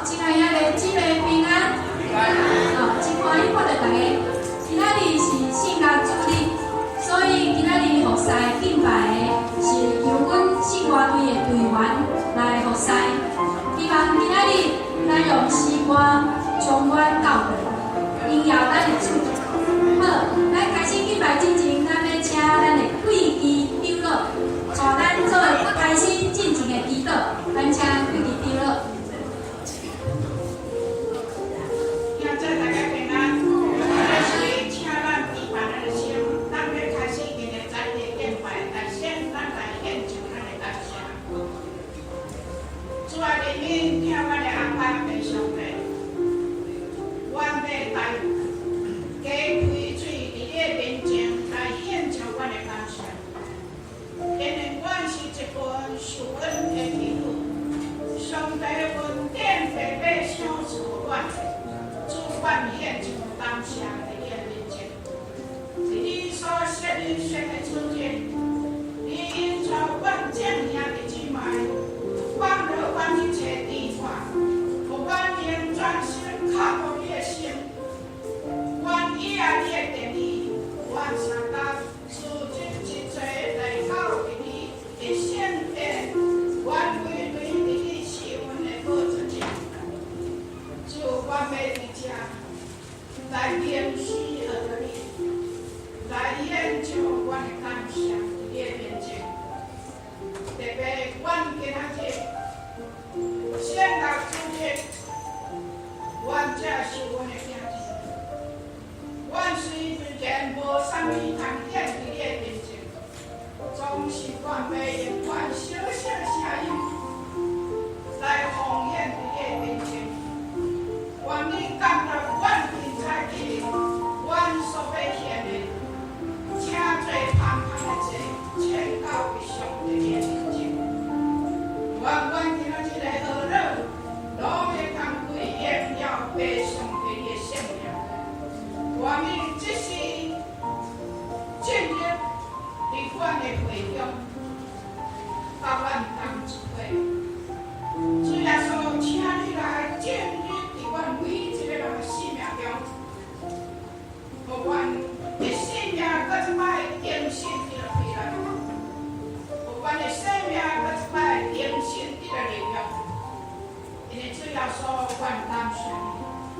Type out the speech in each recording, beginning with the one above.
親愛兄弟姊妹平安。哦，真歡喜看著大家。今仔日是聖樂主日，所以今仔日服侍敬拜的是由阮聖歌隊的隊員來服侍。希望今仔日咱用詩歌將阮教導，榮耀咱的主。好，咱開始敬拜之前，咱欲請咱的貴基長老帶咱做開始進前的祈禱。咱請貴基長老。兄姊大家平安。是請咱預備咱的心，咱欲開始今日早日敬拜，但先咱來獻上咱的感謝。主啊，憐憫疼阮的阿爸父上帝，阮欲來加開喙佇你的面前來獻上阮的感謝，因為阮是一群受恩的兒女，上帝恩典白白賞賜予阮。主，阮獻上感謝佇你的面前，佇你所設立設的主日，你引帶阮眾兄弟姊妹，放予阮去揣天父，予阮用專心靠顧你的心，阮倚愛你的殿宇，阮相共自真真濟來到佇你的聖殿，阮歸對佇你施恩的寶座前。主，阮欲佇遮來認識學著你，來獻上阮的感謝佇你的面前。特別阮今仔日聖樂主日，阮這受恩的囝兒，阮雖然無啥物通獻佇你的面前，總是願欲用阮小小的聲音來奉獻佇你的面前。願你感覺阮今早起，阮所欲獻的，請做芳香的祭，呈到佇上帝的面前。願阮今仔日的呵咾，攏會通歸榮耀父上帝的聖名。願你這時進入佇阮的會中，佮阮同一伙。主耶穌，請你來進入佇阮每一個人的生命中，予阮的生命閣一擺更新得開來，予阮的生命閣一擺更新得了力量。因為主耶穌，阮感謝你，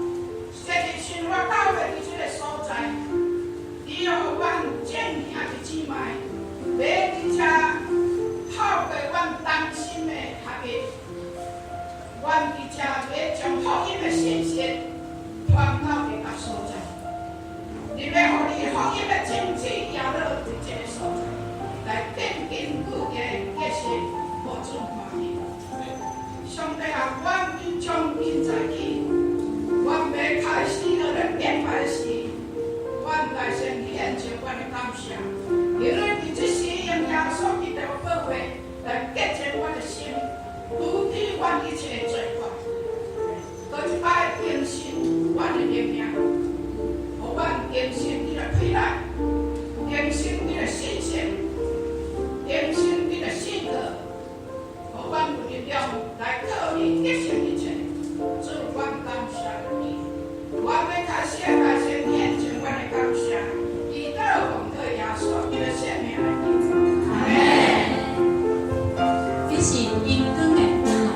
設立生活教會佇這個所在，你予阮眾兄弟姊妹欲佇遮透過阮同心的合一。阮佇遮欲將福音的信息傳到別個所在，你欲予你福音的種子搖落佇這個所在，來奠根固的結實，予主歡喜。上帝啊，阮從今早起，阮欲開始學來敬拜時，阮來先獻上阮的感謝，因為佇這時用耶穌基督的寶血來潔淨阮的心，除去阮一切的罪過，閣一擺更新阮的靈命，予阮更新你的氣力，更新你的信心，更新你的性格，予阮有力量來靠你得勝一切。主，阮感謝你，阮欲開始來先獻上阮的感謝，祈禱奉靠耶穌基督聖名來求。阿門。彼是榮光的雲龍。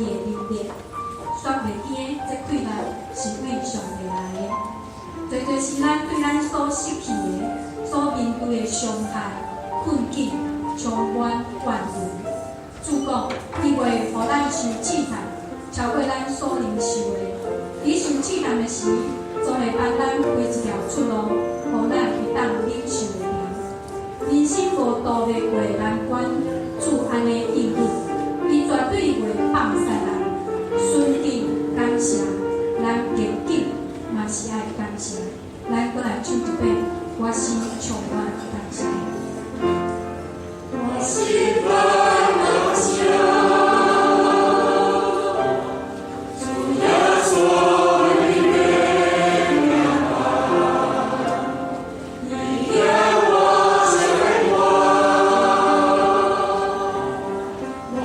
伊的能力，煞袂驚這困難是對上帝來的。濟濟時咱對咱所失去的、所面對的傷害、困境充滿怨恨。主講，伊袂予咱受試探，超過咱所能受的。佇受試探的時，總會幫咱開一條出路，予咱會當忍受會牢。人生無渡袂過的難關，主按呢應許，伊絕對袂放棄咱。順境感謝，難逆境嘛是愛感謝。咱閣來唱一遍，我心充滿感謝。我心感謝，主耶穌的名，你給我生活，我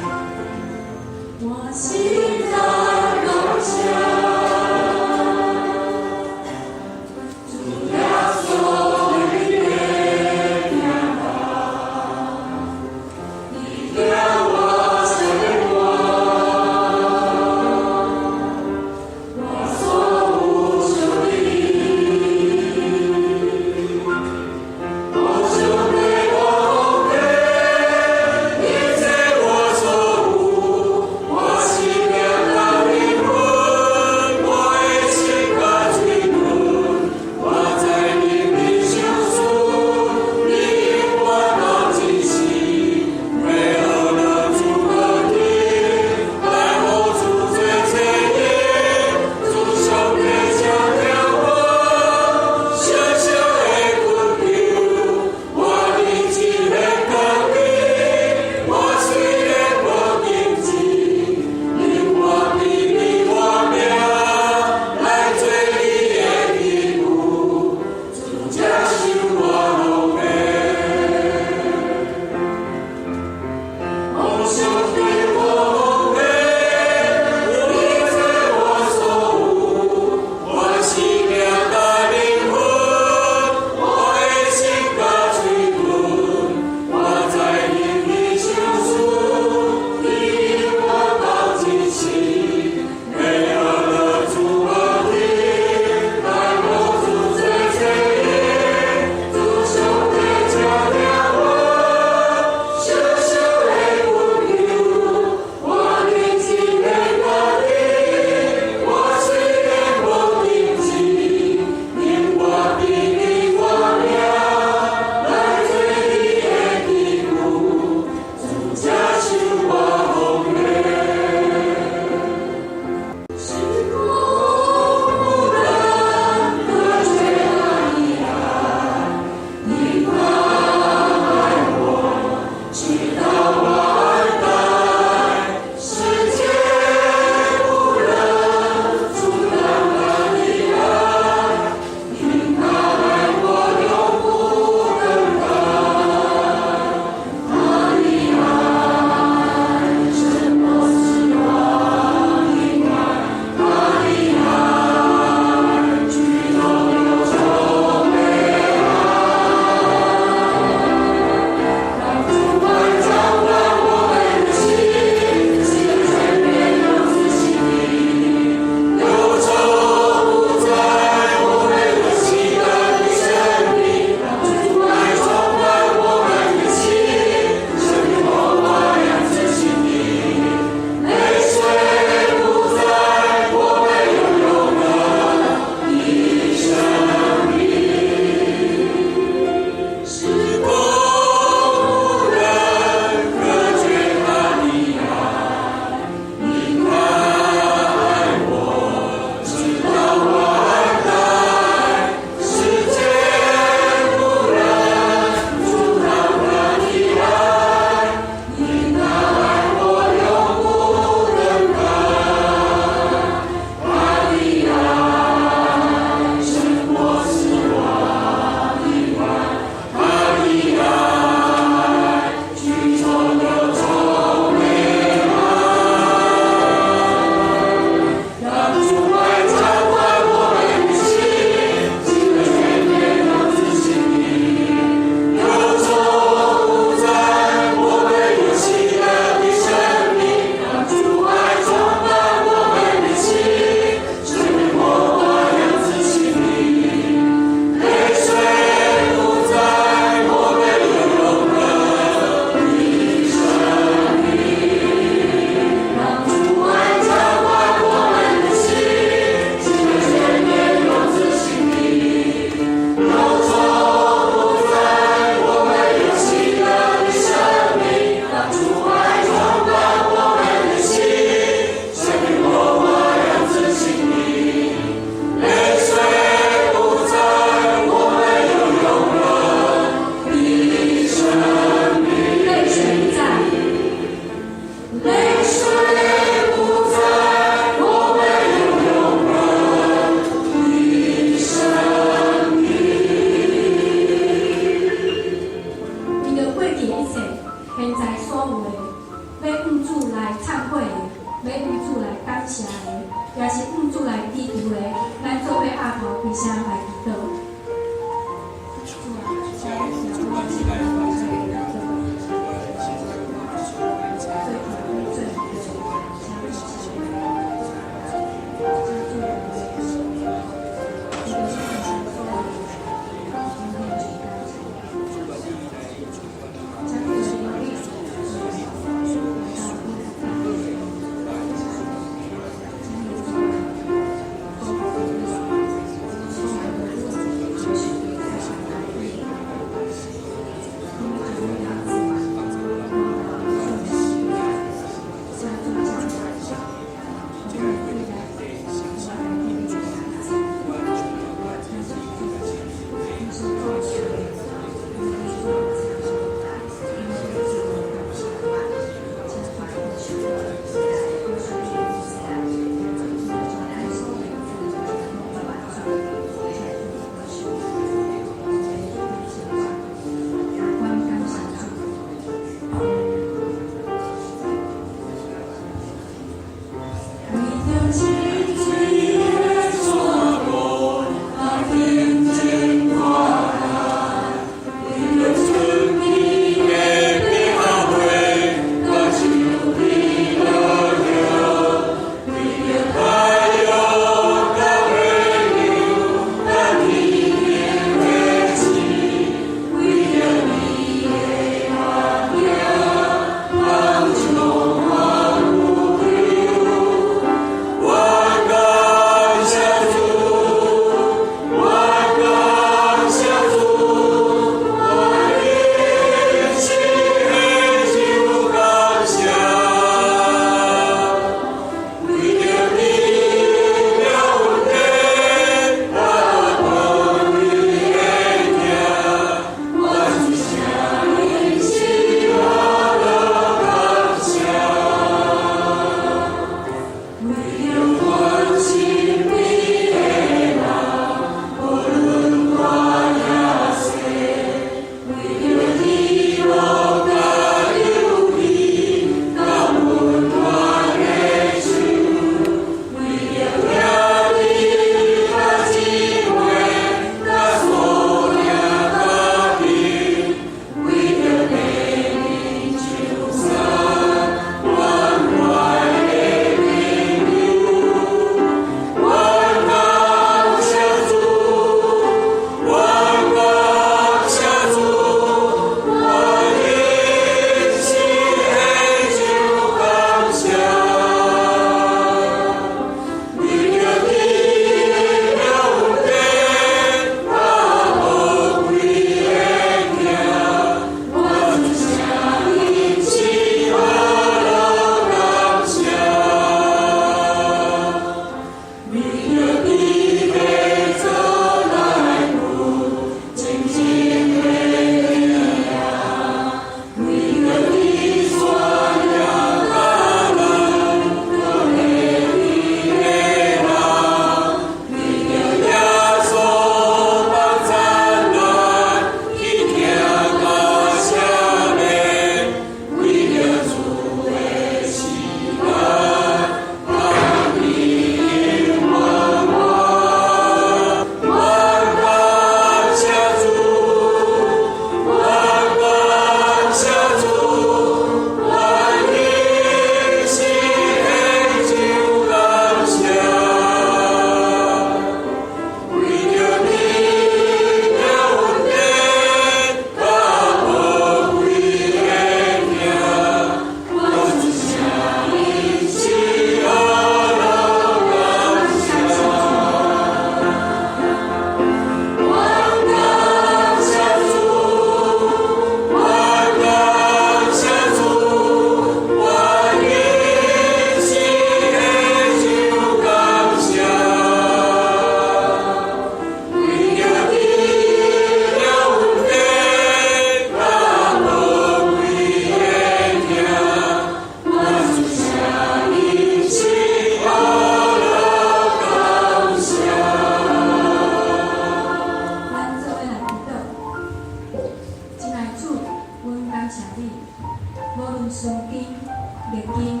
逆境，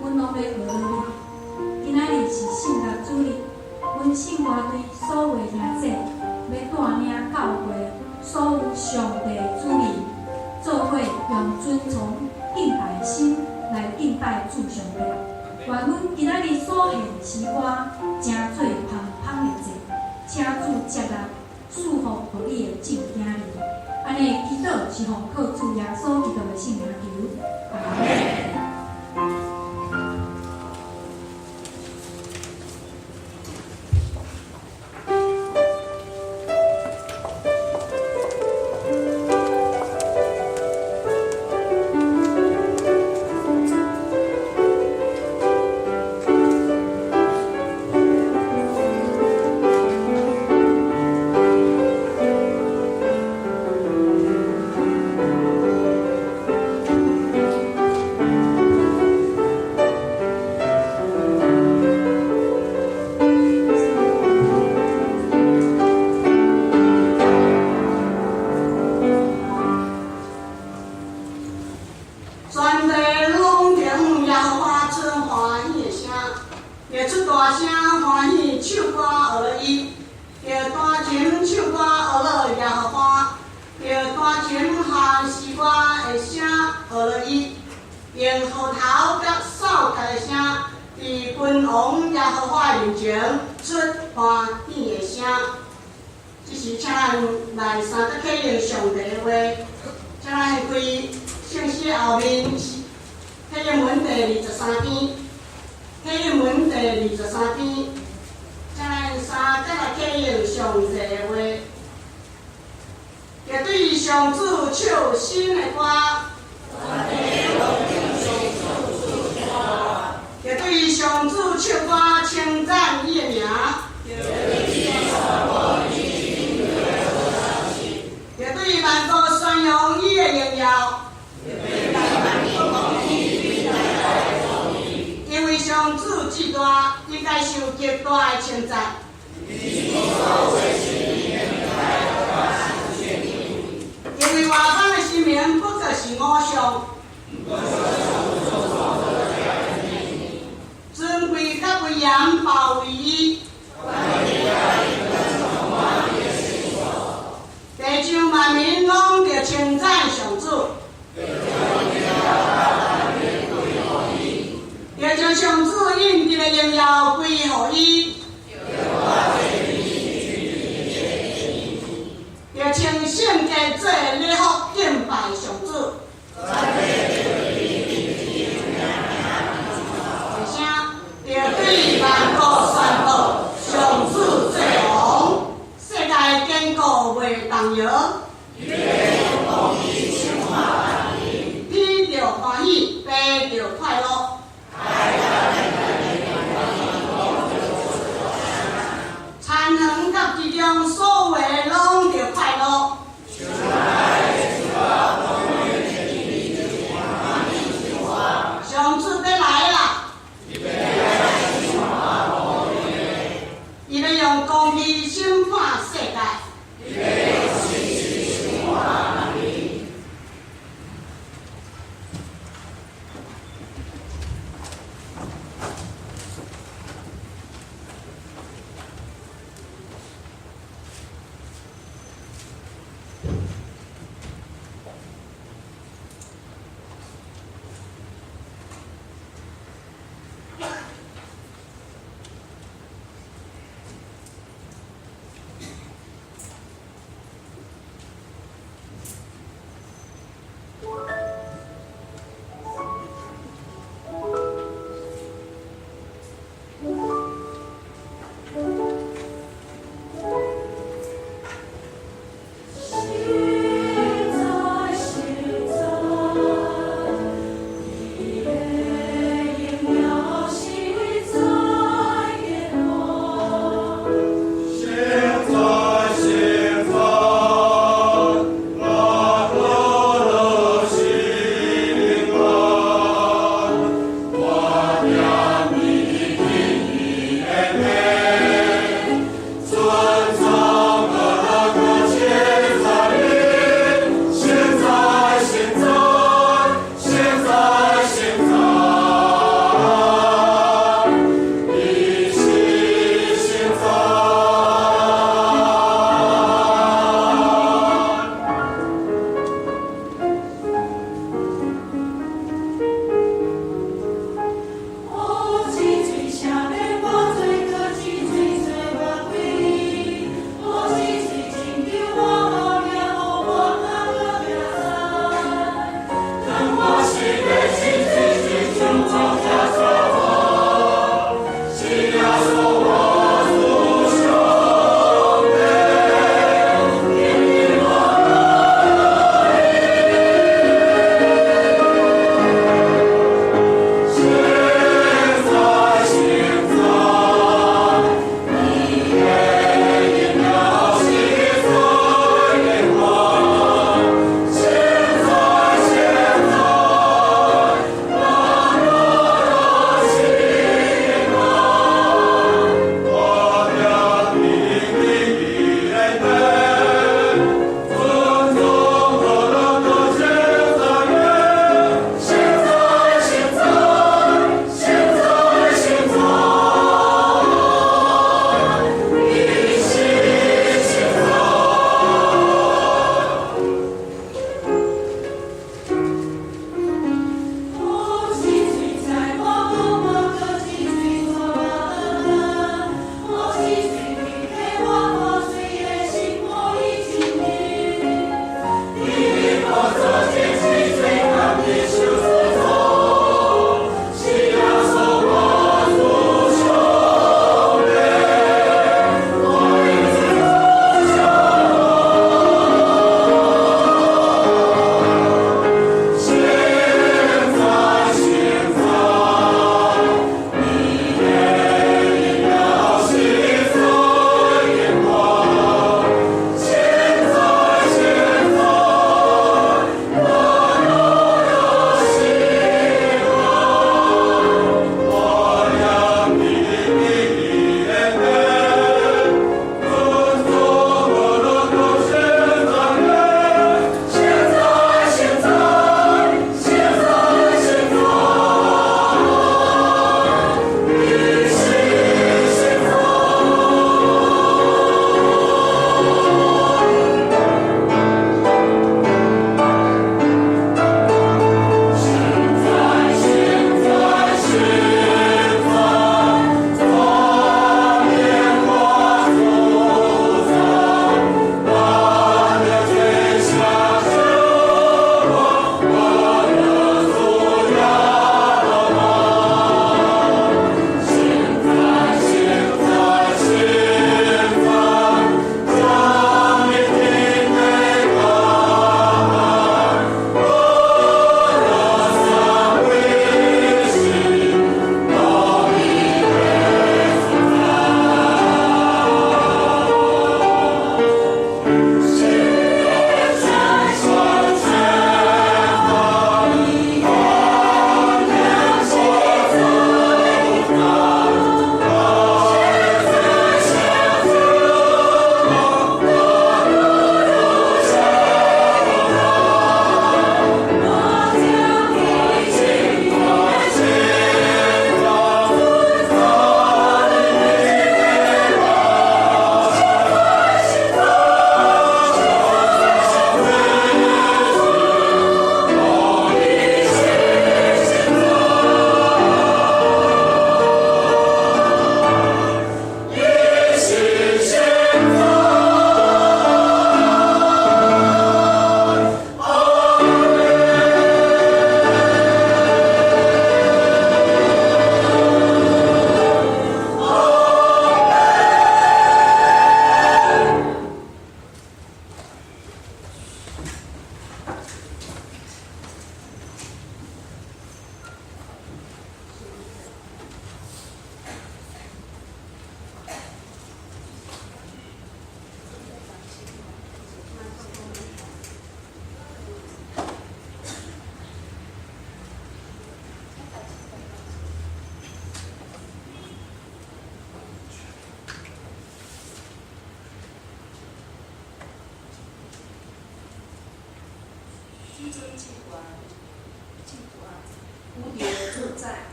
阮攏欲學落你。今仔日是聖樂主日，阮聖歌隊所有的兄姊欲帶領教會所有上帝子民，做伙用尊崇敬拜的心來敬拜主上帝。願阮今仔日所獻的詩歌，成做芳香的祭，請主接納，賜福予你的眾囝兒。按呢祈禱是奉靠主耶穌基督的聖名求，阿們。全地攏聽耶和華出歡喜的聲，著出大聲歡喜唱歌學落伊，著彈琴唱歌學落耶和華，著彈琴和詩歌的聲學落伊，用號頭佮哨角的聲，佇君王耶和華面前出歡喜的聲。這時，請咱來三節啟用上帝的話，請咱開聖詩後面啟應文第23篇，啟應文第二十三篇，請咱三節來啟用上帝的話，著對上主唱新的歌，著對上主唱歌，稱讚伊的名。著對萬國宣揚伊的榮耀。因為上主至大，應該受極大的稱讚。因為外邦的神明不過是偶像，尊貴佮威嚴包圍伊，地上萬民攏著稱讚上主。著將上主應得的榮耀歸予伊，著穿聖潔做禮服敬拜上主。大聲，著對萬國宣布上主做王，世界堅固袂動搖。天著歡喜，地著快樂。田園佮其中所有的攏著快樂。上主欲來啦！伊欲用公義審判世界。實在實在，伊的榮耀實在堅固。實在實在，阿多羅是尊至大、至大宇宙的主宰，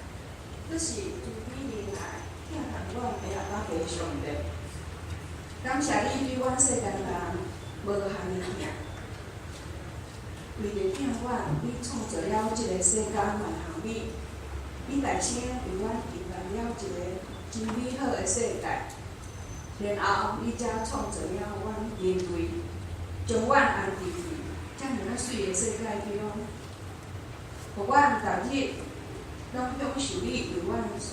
閣是慈悲仁愛、疼惜阮的阿爸父上帝。感謝你對阮世間人無限的疼，為著疼阮，你創造了這个世間萬項美，你代先為阮預備了一个真美好的世界，然後你才創造了阮人類，將阮安置佇遮爾仔媠的世界中，予阮逐日攏享受你為阮所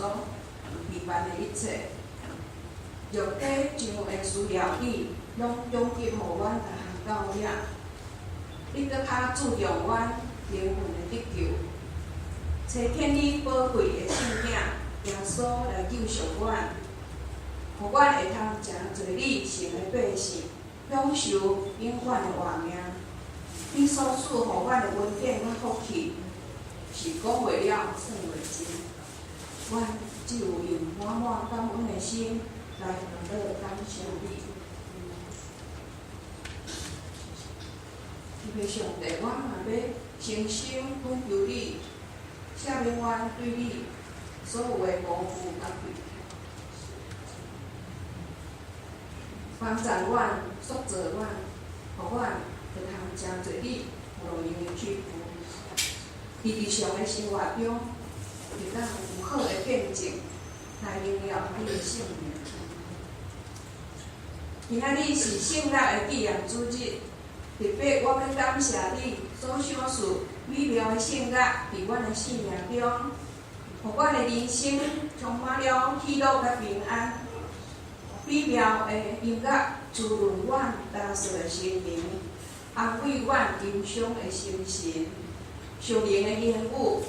預辦的一切。肉體上的需要，你攏供給予阮逐項到了。你閣較注重阮靈魂的得救，差遣你寶貴的聖子耶穌來救贖阮，予阮會通成做你神的百姓，享受永遠的活命。你所賜予阮的恩典佮福氣，是講袂了，算袂盡。阮只有用滿滿感恩的心來禱告感謝你。天父上帝，我嘛欲誠心懇求你，赦免阮對你所有的辜負佮虧欠，幫助阮，塑造阮，予阮會通成做你榮耀的器具。佇日常的生活中，會當有好的見證來榮耀你的聖名。今仔日是聖樂的紀念主日，特別我欲感謝你所賞賜美妙的聖樂佇阮的生命中，予阮的人生充滿了喜樂佮平安。美妙的音樂滋潤阮焦燥的心靈，安慰阮憂傷的心神。聖靈的言語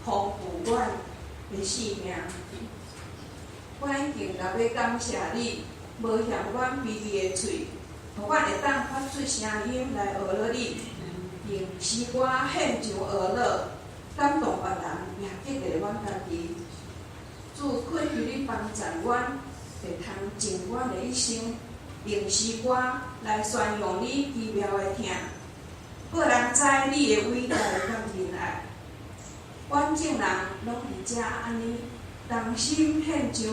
豐富阮的生命。我已經特別感謝你，無嫌阮卑微的喙，予阮會當發出聲音來學樂你，用詩歌獻上學樂，感動別人，也激勵阮家己。主懇求你幫助阮，會通盡阮的一生，用詩歌來宣揚你奇妙的疼，予人知你的偉大佮仁愛。阮眾人攏佇遮按呢同心獻上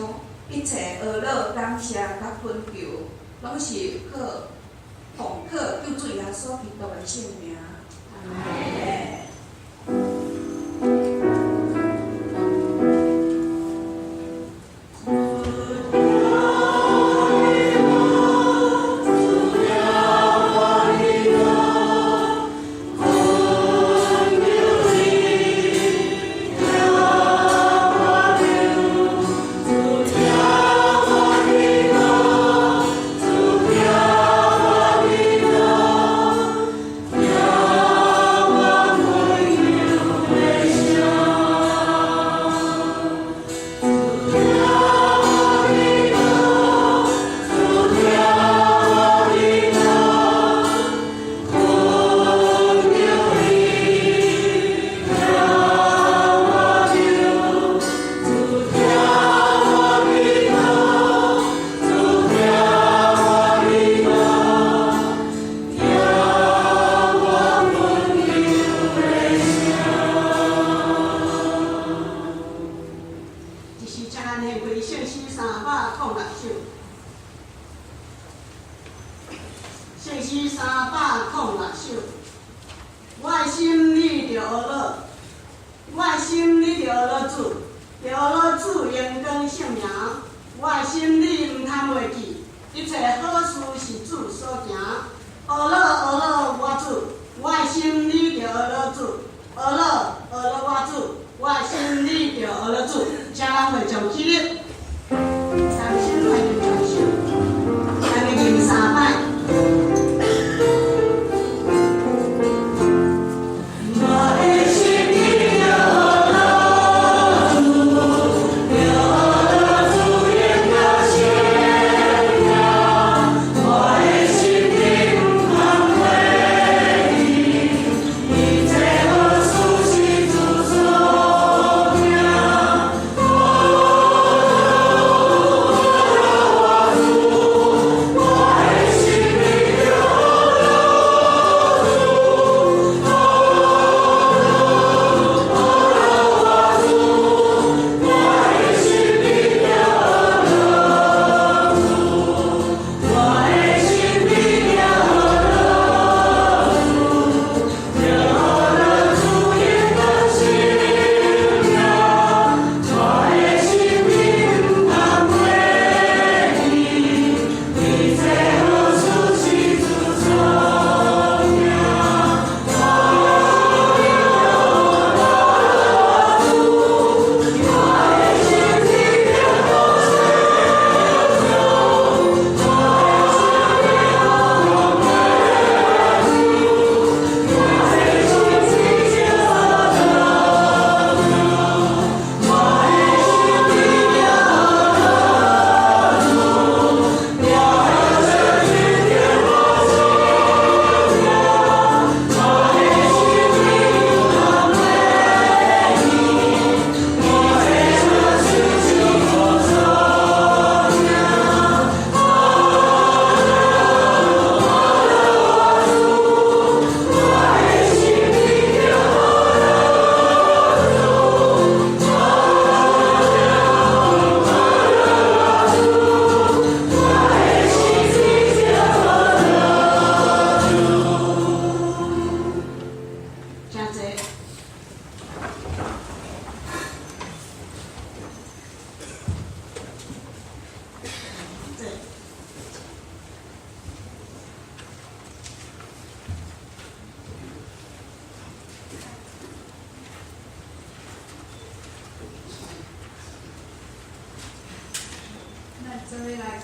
一切呵咾感謝佮懇求，攏是靠奉靠救主耶穌基督的聖名。阿們。這是請咱獻歸聖詩306首，聖詩306首。我的心你著呵咾，我的心你著呵咾主，著呵咾主榮光聖名。我的心你毋通袂記，一切好事是主所行。呵咾呵咾我主，我的心你著呵咾主，呵咾呵咾我主，我的心你著呵咾主。請咱會眾起立，同心來念全首，來念三擺。我的心你著呵咾主，著呵咾主榮光聖名。我的心你毋通袂記，一切好事是主所行。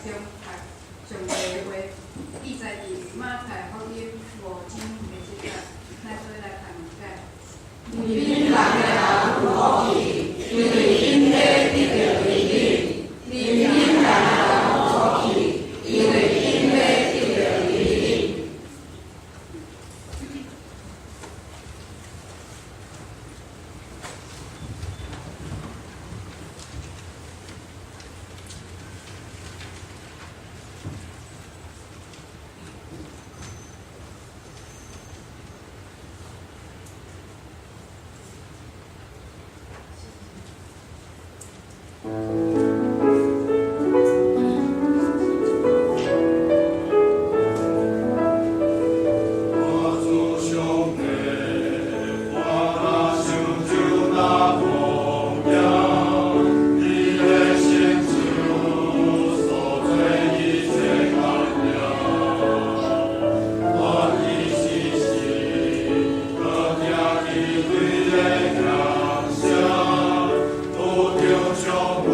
中讀上帝的話，記載佇馬太福音五章第七節，咱做來讀解。恁逐个人有福氣，因為恁欲得著醫治。恁逐个人有福氣，因為恁欲得著醫治。我主上帝，我若想就若奉仰，你的成就所做一切工业，我一时时阁听见你的感谢，拄着将我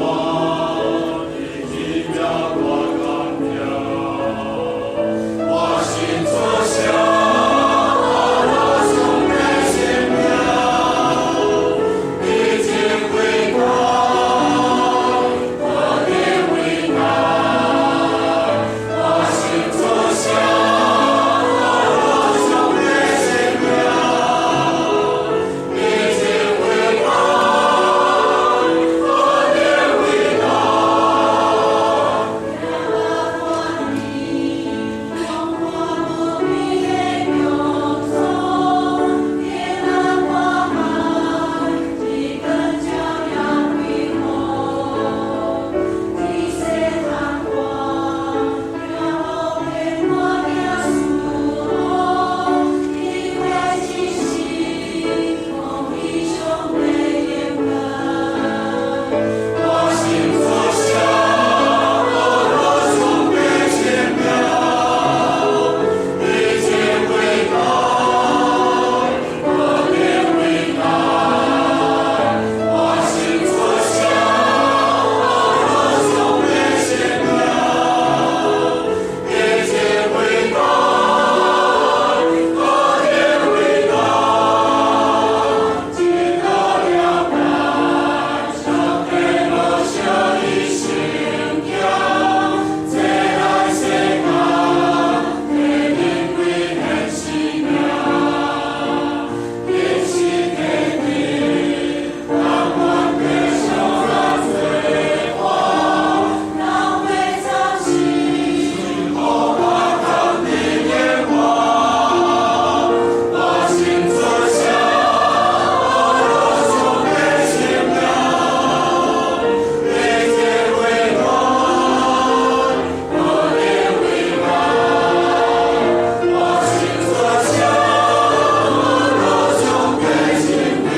的奇妙大工业，我心出声。上帝圣名，你真伟大，何等伟大！我心出声，上帝圣名，你真伟大，何等伟大！无比的强壮，天南看海，一根照耀辉煌。天色贪看，仰慕天我行事路，你的真实，讲起上帝勇敢。我心出声，上帝圣名，你真伟大，何等伟大！我心出声，上帝圣名，你真伟大，何等伟大！真可了解，上帝无小伊成就，这来世间，替恁规个生命，恁是天地，甘愿继续来做伴，老爸总是予我当你的我，我心出声，上帝圣名，你真伟大，何等伟大！我心出声，上帝圣名，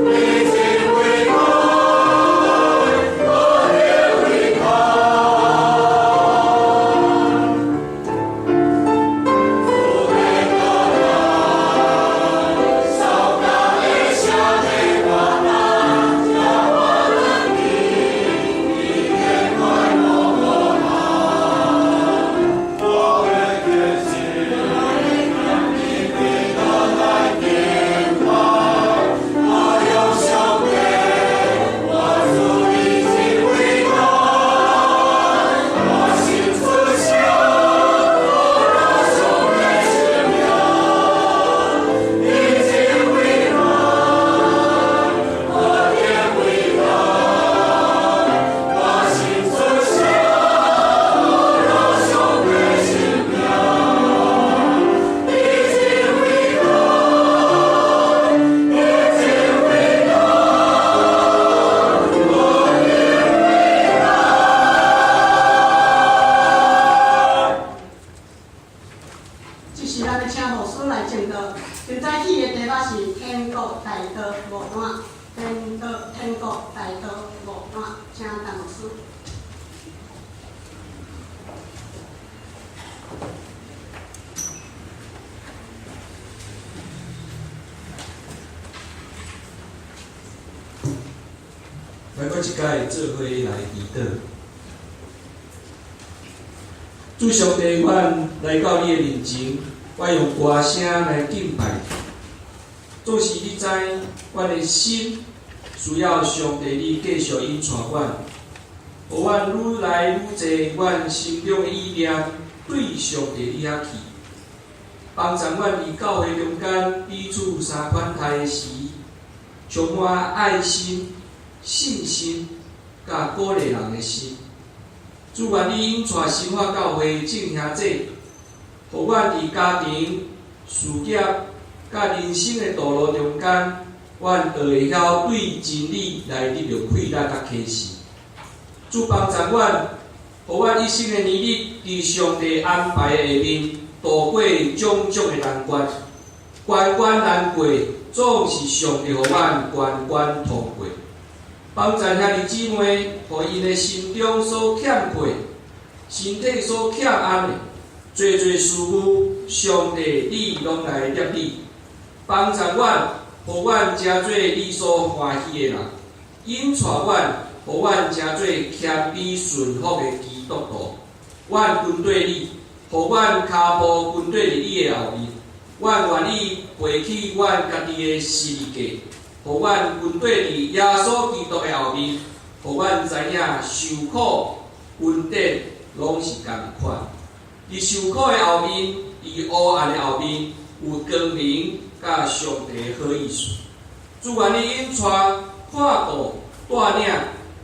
你真伟大，何等伟大！主的国来，烧焦的声的大大，叫我转去，一天快无无难。我的决心，你归倒来敬拜，我用上帝，我主你真伟大。我心出声，上帝圣名，你真伟大，何等伟大！我心出声，上帝圣名，你真伟大，你真伟大，何等伟大！這時咱欲請牧師來證道。今早起的題目是天國大道路段，天道天國大道路段，請陳牧師。咱閣一擺做伙來祈禱。主上帝，阮來到你的面前，我用歌聲來敬拜你。總是你知，阮的心需要上帝你繼續引帶阮，予阮愈來愈濟，阮心中的意念對上帝你遐去，幫助阮佇教會中間彼此相款待的時，充滿愛心、信心，佮鼓勵人的心。主願你引帶新化教會眾兄弟，予阮佇家庭、事業、佮人生的道路中間，阮就會曉對真理來得著氣力佮啟示。主幫助阮，予阮一生的年日，佇上帝安排的下面，度過種種的難關，關關難過，總是上帝予阮關關通過。幫助兄弟姊妹，予𪜶的心中所欠缺、身體所欠安的，濟濟事務，上帝你攏來協理。幫助阮，予阮成做你所歡喜的人，引帶阮，予阮成做謙卑順服的基督徒。阮跟綴你，予阮跤步跟綴佇你的後面。阮願意背起阮家己的十字架，予阮跟綴佇耶穌基督的後面，予阮知影受苦、恩典攏是仝款。佇受苦的後面，佇黑暗的後面，有光明佮上帝的好意思。主願你引帶、看顧、帶領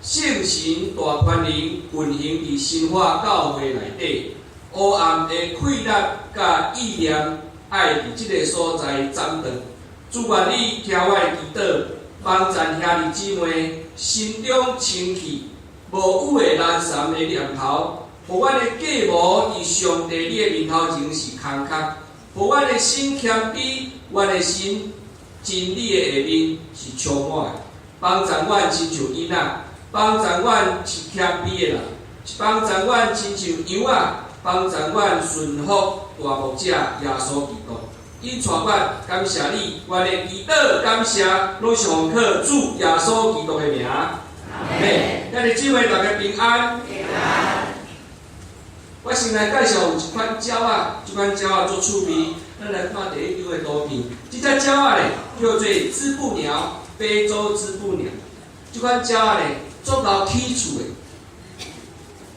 聖神大權能運行佇新化教會內底，黑暗的氣力佮意念愛佇這个所在斬斷。主願你聽我的祈禱，幫助兄弟姊妹心中清氣，無有的難纏的念頭，予阮的計謀佇上帝你的面頭前是空空，予阮的心謙卑，阮的心真理的下面是充滿的，幫助阮親像囡仔，幫助阮是謙卑的人，幫助阮親像羊仔，幫助阮順服大牧者耶穌基督。引帶阮，感謝你，阮的祈禱感謝，攏是奉靠主耶穌基督的名。阿們。兄弟姊妹，大家平安。平安。我先來介紹有一款鳥仔，這款鳥仔足趣味。咱來看第一張的圖片，這隻鳥仔咧叫做織布鳥，非洲織布鳥。這款鳥仔咧足𠢕起厝的，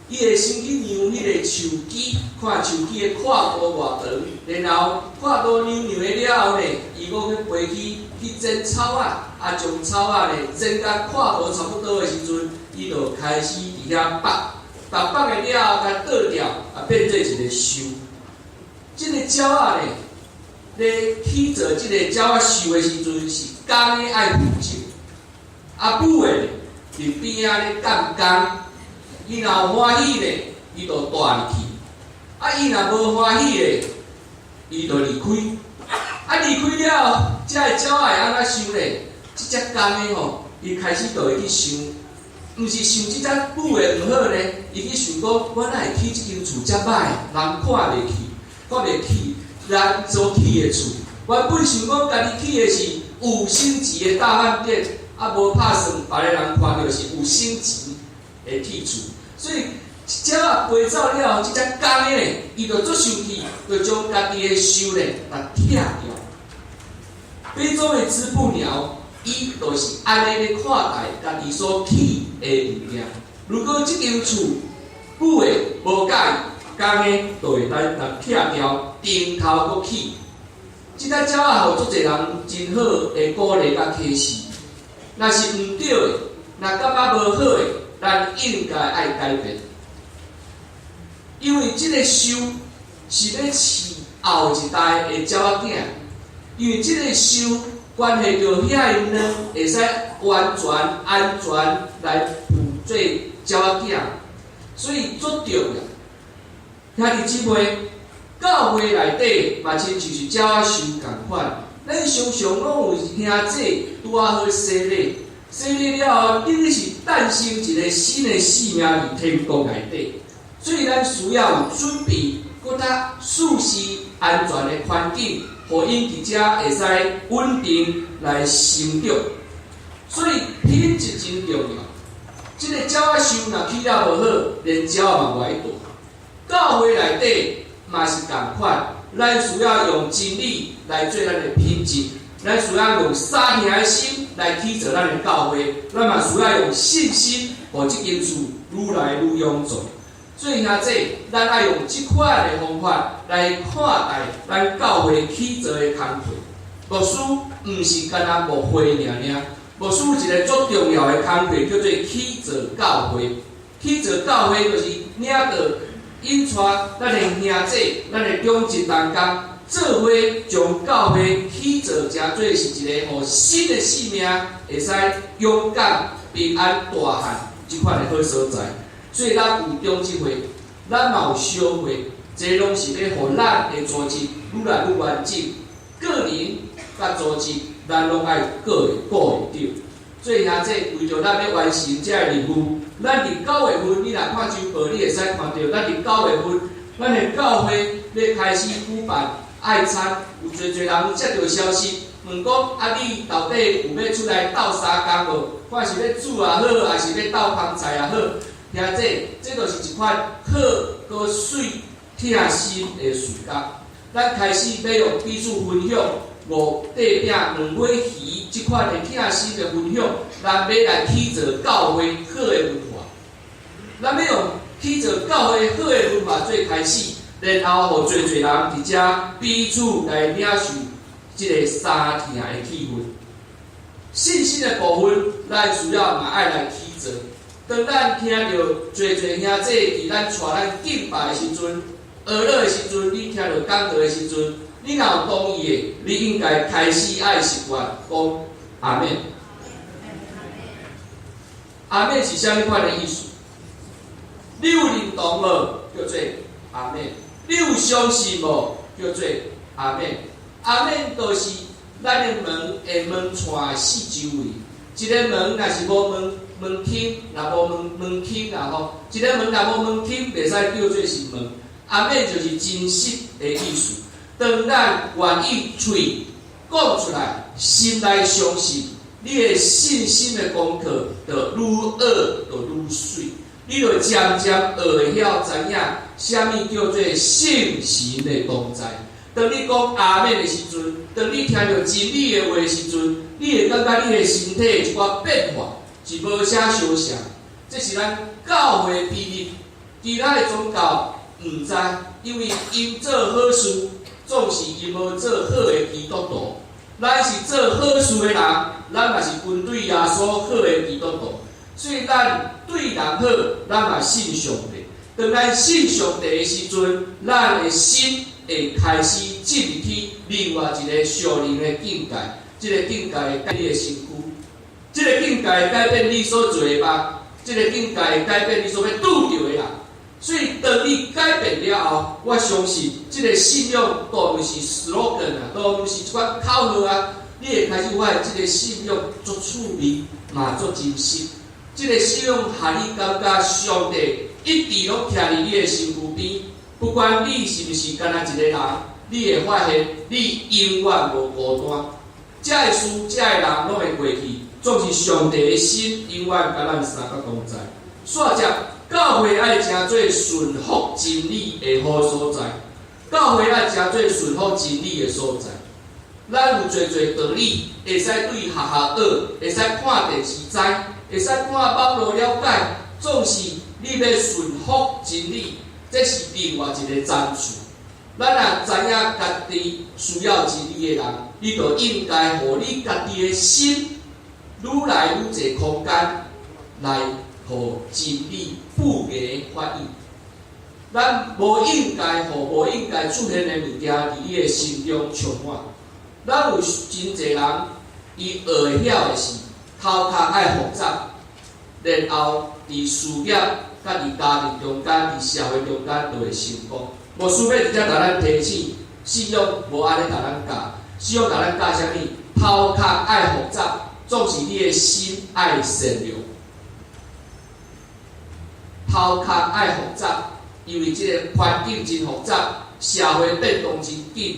伊會先去量彼个樹枝，看樹枝的闊度偌長，然後闊度量量的了後咧，伊閣去飛去去剪草仔，啊，將草仔咧剪甲闊度差不多的時陣，伊就開始佇遐縛，縛縛的了後，共倒吊，啊，變做一个獸。這个鳥仔咧，咧起做這个鳥仔獸的時陣，是公的愛負責，啊母的咧佇邊仔咧監工。伊若有歡喜咧，伊就蹛入去；啊，伊若無歡喜咧，伊就離開。啊，離開了後，這个鳥仔會按怎想咧？這隻公的吼，伊開始就會去想，毋是想這隻母的毋好咧，伊去想講，我哪會起這間厝遮歹，人看袂起，看袂起咱所起的厝。原本想講家己起的是五星級的大飯店，啊，無拍算別个人看著是五星級的起厝。所以，鳥仔飛走了後，這隻公的咧，伊就足生氣，就將家己的獸咧，共拆掉。非洲的織布鳥，伊就是按呢咧看待家己所起的物件。如果這間厝母的無佮意，公的就會來共拆掉，重頭閣起。這隻鳥仔予足濟人真好的鼓勵佮啟示。若是毋對的，若感覺無好的，咱應該愛改變，因為這个獸是欲飼後一代的鳥仔囝，因為這个獸關係著遐的卵會使完全安全來孵做鳥仔囝，所以足重要。兄弟姊妹，教會內底嘛親像是鳥仔獸仝款，咱常常攏有兄弟拄仔好洗禮。洗禮了後，等於是誕生一个新的生命佇天國內底，所以咱需要有準備，閣較舒適安全的環境，予𪜶佇遮會使穩定來成長。所以品質真重要。這个鳥仔獸若起了無好，連鳥仔嘛無愛蹛。教會內底嘛是仝款，咱需要用真理來做咱的品質，咱需要用相疼的心來起造咱的教會，咱嘛需要用信心，予這間厝愈來愈勇壯。所以兄弟，咱愛用這款的方法來看待咱教會起造的工課。牧師毋是干焦牧會爾爾，牧師有一个足重要的工課，叫做起造教會。起造教會就是領導引帶咱的兄弟、咱的長執同工，做伙將教會起造成做是一個予新的生命會使勇敢、平安大漢這款的好所在。所以咱有長執會，咱嘛有小會，這攏是欲予咱的組織愈來愈完整。個人佮組織，咱攏愛顧會顧會著。所以兄弟，為著咱欲完成這个任務，咱佇9月份，你若看週報，你會使看著，咱佇九月份，咱的教會欲開始舉辦愛餐，有濟濟人有接著消息，問講啊，你到底有欲出來鬥相共無？看是欲煮也好，抑是欲鬥捧菜也好。兄弟，這就是一款好閣媠疼心的事工。咱開始欲用彼此分享五塊餅兩尾魚這款的疼心的分享，咱欲來起造教會好的文化。咱欲用起造教會好的文化做開始，然後予濟濟人佇遮彼此來領受這个相疼的氣氛。信心的部分，咱需要嘛愛來起造。當咱聽著濟濟兄弟佇咱帶咱敬拜的時陣，學樂的時陣，你聽著講道的時陣，你若有同意的，你應該開始愛習慣講阿們。阿們是啥物款的意思？你有認同無？叫做阿們。你有相信無？叫做阿們。阿們就是咱的門會門串四周圍，一个門若是無門門檻，若無門門檻啦吼，一个門若無門檻，袂使叫做是門。阿們就是真實的意思。當咱願意喙講出來，心內相信，你的信心的功課就愈學就愈媠，你就漸漸學會曉知影啥物叫做聖神的同在。當你講阿們的時陣，當你聽著真理的話的時陣，你會感覺你的身體一寡變化是無啥相像。這是咱教會秘密，其他的宗教毋知，因為𪜶做好事，總是𪜶無做好的基督徒。咱是做好事的人，咱嘛是跟隨耶穌好的基督徒。所以咱對人好，咱嘛信上帝。當咱信上帝的時陣，咱的心會開始進入去另外一个屬靈的境界。這个境界會改變你的身軀，這个境界會改變你所做的夢，這个境界會改變你所欲拄著的人。所以，當你改變了後，我相信這个信仰都毋是 slogan 啊，都毋是一款口號啊。你會開始發現這个信仰足趣味，嘛足真實。這个信仰予你感覺上帝一直攏徛佇你的身軀邊，不管你是毋是干焦一个人，你會發現你永遠無孤單。這个事，這个人攏會過去，總是上帝的心永遠佮咱相佮同在。煞接教會愛成做順服真理的好所在，教會愛成做順服真理的所在。咱有濟濟道理，會使對學校學，會使看電視知，會使看網路了解。總是你欲順服真理，這是另外一个層次。咱若知影家己需要真理的人，你就應該予你家己的心愈來愈濟空間來予真理布芽發育。咱無應該予無應該出現的物件佇你的心中充滿。咱有真濟人，伊學會曉的是頭殼愛複雜，然後佇事業、佮佇家庭中間、佇社會中間就會成功。牧師欲佇遮共咱提醒，信仰無按呢共咱教，信仰共咱教啥物？頭殼愛複雜，總是你的心愛善良。頭殼愛複雜，因為這个環境真複雜，社會變動真緊，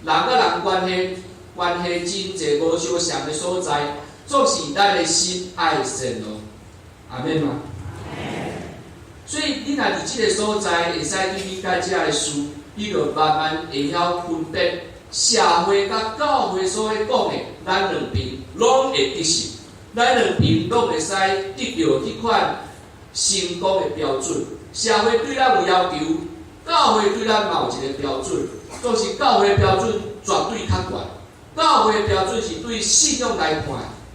人佮人關係真濟無相像的所在，總是咱的心愛善良。阿們嗎？所以你你若佇這个所在會使去理解這个事，你就慢慢會曉分別社會佮教會所咧講的，咱兩爿攏會得勝，咱兩爿攏會使得著彼款成功的標準。社會對咱有要求，教會對咱嘛有一个標準，總是教會標準絕對較懸。教會標準是對信仰來看，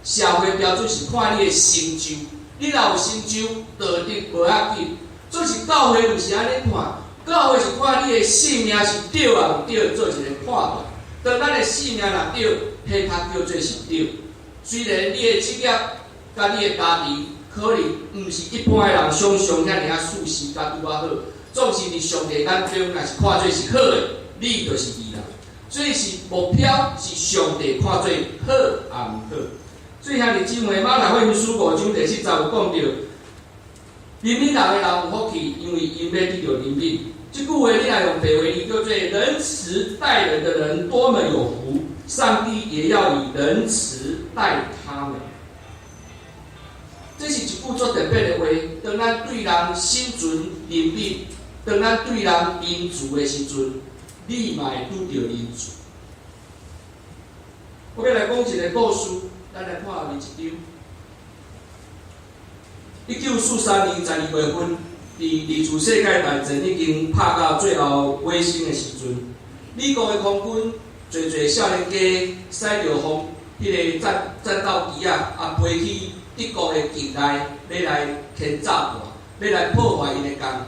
社會標準是看你的成就。你若有成就，道德無要緊。總是教會毋是按呢看，教會是看你的性命是對抑毋對，做一个判斷。當咱的性命若對，彼較叫做是對。雖然你的職業佮你的家庭可能毋是一般的人想像遐爾仔舒適佮拄仔好，總是佇上帝眼中若是看做是好的，你就是義人。所以是目標是上帝看做好抑毋好。所以兄弟姊妹，馬太福音書五章第七節有講著，憐憫人的人有福氣，因為𪜶欲得著憐憫。這句話你若用白話字叫做仁慈待人的人多麼有福，上帝也要以仁慈待他們。這是一句足特別的話。當咱對人心存憐憫，當咱對人仁慈的時陣，你嘛會拄著仁慈。我欲來講一个故事，咱來看後面一張。1943年12月份，佇二次世界大戰已經拍到最後尾聲的時陣，美國的空軍濟濟少年機駛著風，彼个戰戰鬥機仔，啊飛去德國的境內，欲來牽炸彈，欲來破壞𪜶的工廠。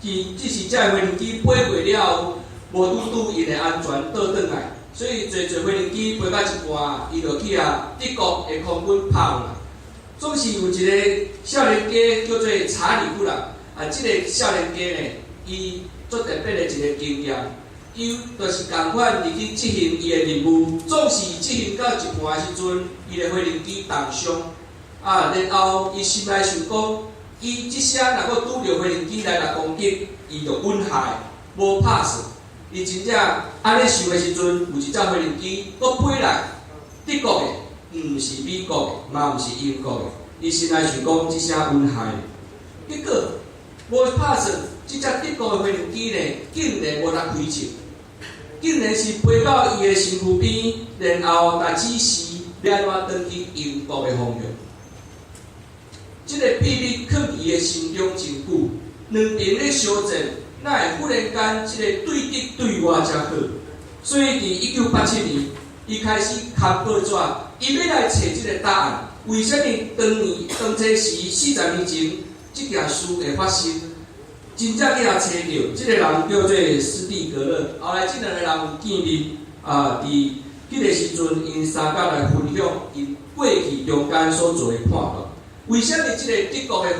只是這个飛行機飛過了後，無拄拄𪜶的安全倒轉來，所以濟濟飛行機飛到一半，伊就去予德國的空軍拍落來。總是有一个少年家叫做查理布朗，啊，這个少年家呢，伊足特別的一个經驗，伊就是仝款入去執行伊的任務，總是執行到一半的時陣，伊的飛行機重傷，啊，然後伊心內想講，伊這聲若閣拄著飛行機來來攻擊，伊就穩害，無拍算。伊真正按呢想的時陣，有一隻飛行機閣飛來德國的，毋是美國的，嘛毋是英國的。伊心內想講，這聲穩害。結果無拍算，這隻德國的飛行機呢，竟然無得開槍，竟然是飛到伊的身軀邊，然後來指示欲按怎轉去英國的方向。這个秘密囥佇伊的心中真久，兩爿咧相戰，哪會忽然間這个對敵對我遮好？所以佇1987年，伊開始看報紙，伊欲來揣這个答案。為啥物當年當初時40年前，這件事會發生？真正去予揣著，這个人叫做斯蒂格勒。後來這兩个人有見面，啊，佇彼个時陣，𪜶三角來分享𪜶過去中間所做的判斷。為啥物這个德國的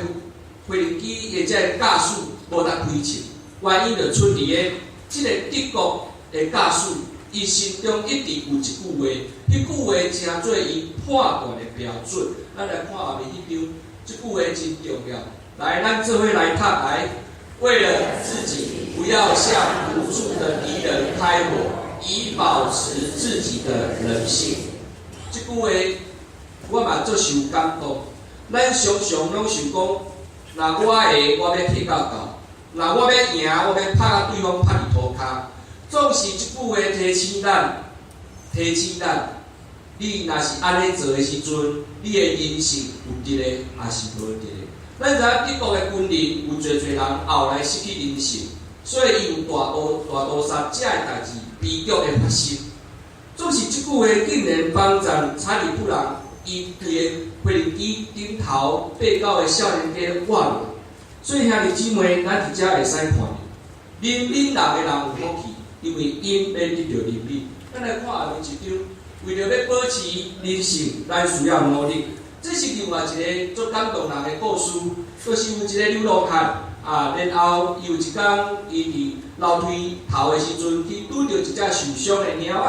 飛行機的這个駕駛無得開槍？原因就出佇咧這个德國的駕駛，伊心中一直有一句話，彼句話成做伊判斷的標準。咱來看後面彼張，這句話真重要。來，咱做伙來讀來，為了自己，不要向無助的敵人開火，以保持自己的人性。這句話我嘛足受感動。咱常常攏想講，若我會，我欲提到到；若我欲贏，我欲拍共對方拍佇塗跤。總是這句話提醒咱，提醒咱，你若是按呢做的時陣，你的人性有佇咧，抑是無佇咧？咱知影德國的軍人有濟濟人後來失去人性，所以伊有大屠大屠殺這个代誌悲劇的發生。總是這句話竟然幫助查理布朗，伊佇個飛行機頂頭爬到的少年家活落來。所以兄弟姊妹，咱佇遮會使看著，憐憫人的人有福氣，因為𪜶欲得著憐憫。咱來看後面一張，為著欲保持人性，咱需要努力。這是另外一个足感動人的故事，就是有一个流浪漢啊，然後伊有一工伊佇樓梯頭的時陣，去拄著一隻受傷的貓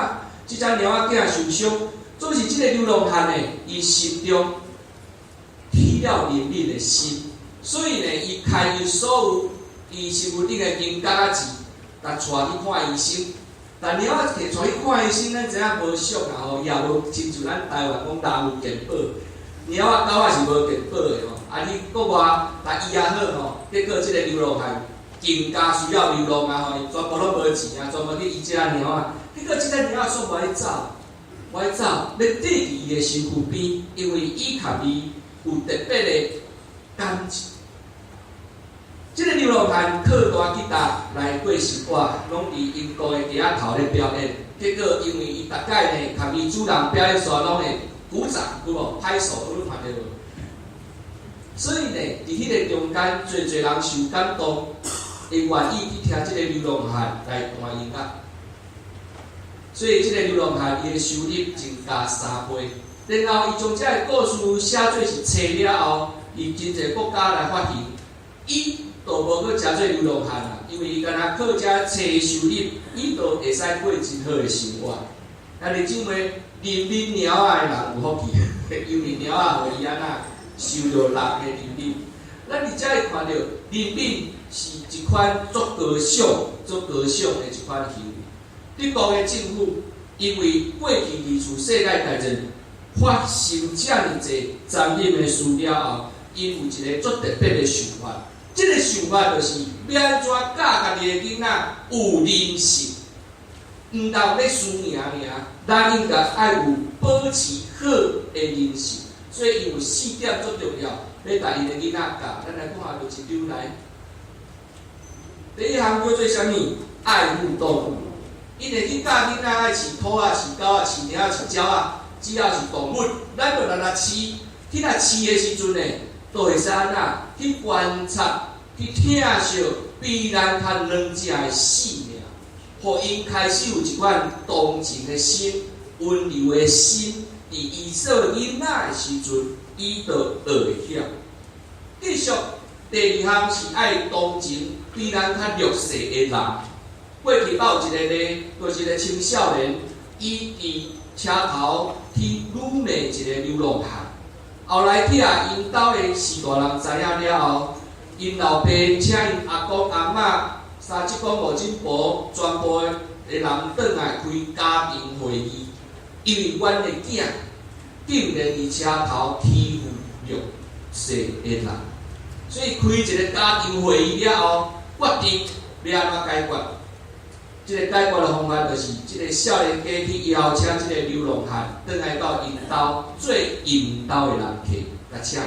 仔，這隻貓仔囝受傷，總是這个流浪漢呢，伊心中起了憐憫的心，所以呢，伊開伊所有伊身軀頂的金角仔錢，共帶去看醫生。但貓仔提帶去看醫生，咱知影無俗啦吼，也無親像咱台灣講人有健保。貓仔狗仔是無健保的吼，啊你國外來醫也好吼，結果這個流浪漢更加需要流浪啊吼，全部攏無錢啊，專門去醫這隻貓仔，結果這隻貓仔煞無愛走，無愛走，欲綴佇伊的身軀邊，因為伊佮伊有特別的感情。這個流浪漢靠彈吉他來過生活，攏佇英國的街仔頭咧表演。結果因為伊逐擺呢，共伊主人表演煞攏會鼓掌，有無？拍手，有看著無？所以呢，佇彼個中間，濟濟人受感動，會願意去聽這個流浪漢來彈音樂。所以這個流浪漢伊的收入增加3倍。然後伊將這個故事寫做是冊了後，佇真濟國家來發行，伊就無閣誠做流浪漢啦，因為伊干焦靠這冊收入，伊就會使過真好的生活。兄弟姊妹，憐憫貓仔的人有福氣，因為貓仔予伊按怎受著人的憐憫。咱佇遮會看著憐憫是一款足高尚、足高尚的一款行為。德國的政府因為過去二次世界大戰發生遮爾濟殘忍的事了後，𪜶有一個足特別的想法。這個想法就是欲按怎教家己的囡仔有忍性，毋但欲輸贏爾，咱應該愛有保持好的忍性。所以伊有四點足重要，欲共𪜶的囡仔教。咱來看著一張來。第一項叫做啥物？愛護動物。𪜶會去教囡仔愛飼兔仔、飼狗仔、飼貓仔、飼鳥仔，只要是動物，咱就來來飼。去若飼的時陣呢，就會使按怎去觀察、去疼惜比咱較軟者的性命，予𪜶開始有一款同情的心、溫柔的心。佇伊做囡仔的時陣，伊就學會曉。繼續，第二項是愛同情比咱較弱勢的人。過去捌有一個例，就是一個青少年，伊佇車頭去辱罵一個流浪漢。後來去予𪜶兜的序大人知影了後，𪜶老爸請𪜶阿公阿嬤、三叔公五婶婆全部的人轉來開家庭會議，因為阮的囝竟然佇車頭欺負弱勢的人，所以開一個家庭會議了後，決定欲按怎解決。這個解決的方法就是，這個少年家去邀請這個流浪漢轉來到𪜶兜做𪜶兜的人客，共請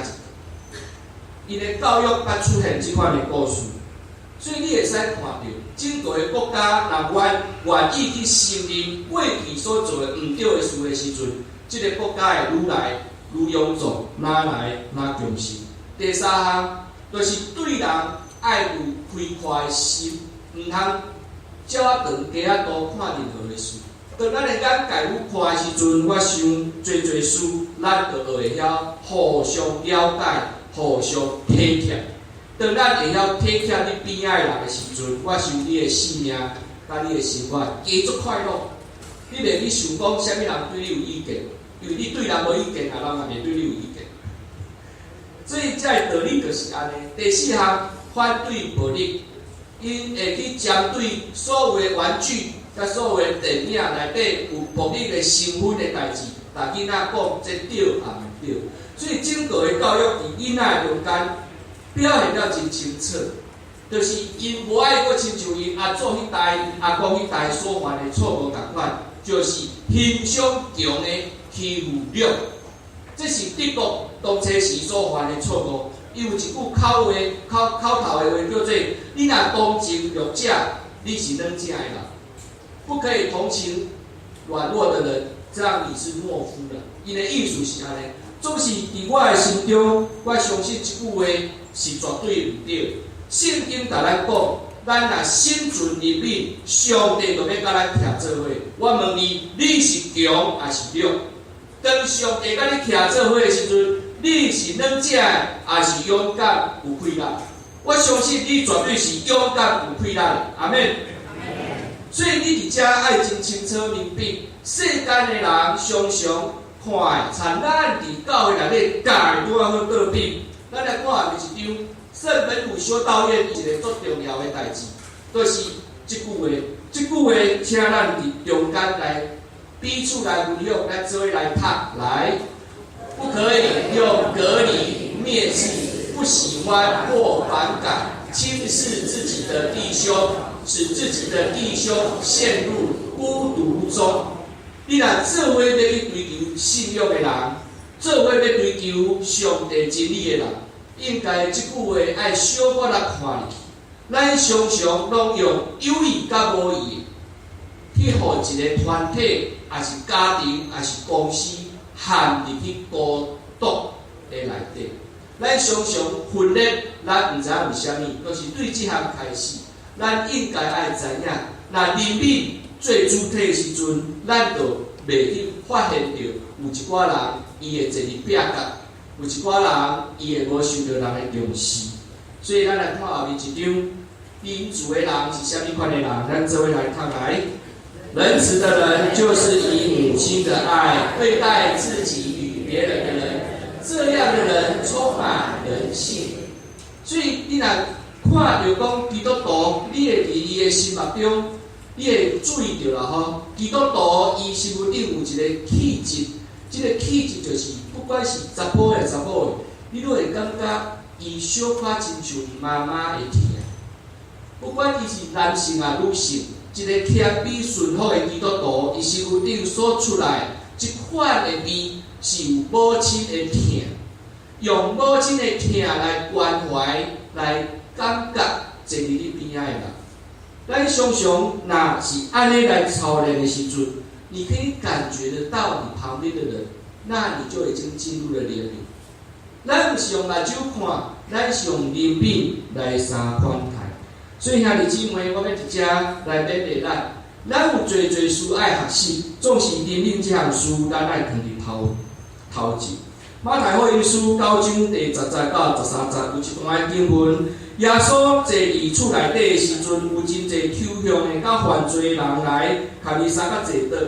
一頓。𪜶的教育才出現這款的故事，所以你會使看著整個的國家若願意去承認過去所做的毋對的事的時陣，這個國家會愈來愈勇壯，愈來愈強勢。第三項就是對人愛有開闊的心，毋通鳥仔長雞仔肚看任何的事。當咱的眼界愈闊的時陣，我想濟濟事，咱就會曉互相了解、互相體貼。當咱會曉體貼你邊仔的人的時陣，我想你的生命佮你的生活加足快樂。你袂去想講啥物人對你有意見，因為你對人無意見啊，人嘛袂對你有意見。所以這个道理就是按呢。第四項，反對暴力。𪜶會去針對所有的玩具、佮所有的電影內底有暴力的成分的代誌，共囡仔講這對抑毋對。所以整個的教育佇囡仔的中間表現了真清楚，就是𪜶無愛閣親像𪜶阿祖彼代、阿公彼代所犯的錯誤仝款，就是欣賞強的欺負弱。這是德國當初時所犯的錯誤。伊有一句口話、口口頭的話，叫做：你若同情弱者，你是軟者的人；不可以同情軟弱的人，這樣你是懦夫了。𪜶的意思是按呢，總是佇我的心中，我相信這句話是絕對毋對。聖經共咱講，咱若心存憐憫，上帝就欲佮咱徛做伙。我問你，你是強抑是弱？當上帝佮你徛做伙的時陣，你是軟者，抑是勇敢有氣力？我相信你絕對是勇敢有氣力的。阿們。所以你佇遮愛真清楚明白，世間的人常常看親咱佇教會內底教的拄仔好倒反。咱來看下面一張聖本篤修道院一個足重要的代誌，就是這句話。這句話，請咱佇中間來彼此來分享，咱做伙來讀來。不可以用隔離、蔑視、不喜歡或反感、輕視自己的弟兄，使自己的弟兄陷入孤獨中。你若做伙欲去追求信仰的人，做伙欲追求上帝真理的人，應該這句話愛小可來看入去。咱常常攏用有意佮無意去予一個團體，抑是家庭，抑是公司陷入去孤獨的內底。咱常常分裂，咱毋知影為啥物，就是對這項開始，咱應該愛知影，若憐憫做主體的時陣，咱就袂去發現著有一寡人伊會坐佇壁角，有一寡人伊會無受著人的重視。所以，咱來看後面一張，仁慈的人是啥物款的人？咱做伙來讀來。仁慈的人就是以母親的愛對待自己與別人的人，這樣的人充滿人性。所以，你若看著講基督徒，你會佇伊的心目中，你會注意著啦吼。基督徒伊身軀頂有一個氣質，這個氣質就是不管是查埔的查某的，你攏會感覺伊小可親像媽媽的疼。不管伊是男性抑女性，一個謙卑順服的基督徒，伊身軀頂所出來這款的味是有母親的疼，用母親的疼來關懷、來感覺坐佇你邊仔的人。咱常常若是按呢來操練的時陣，你可以感覺得到你旁邊的人，那你就已經進入了憐憫。咱毋是用目睭看，咱是用憐憫來相款待。所以兄弟姊妹，我欲佇遮來勉勵咱，咱有濟濟事愛學習，總是憐憫這項事，咱愛囥佇頭頭前。馬太福音書9章第10節到13節有一段的經文，耶穌坐佇厝內底的時陣，有真濟抽象的佮犯罪的人來，共伊相佮坐倒。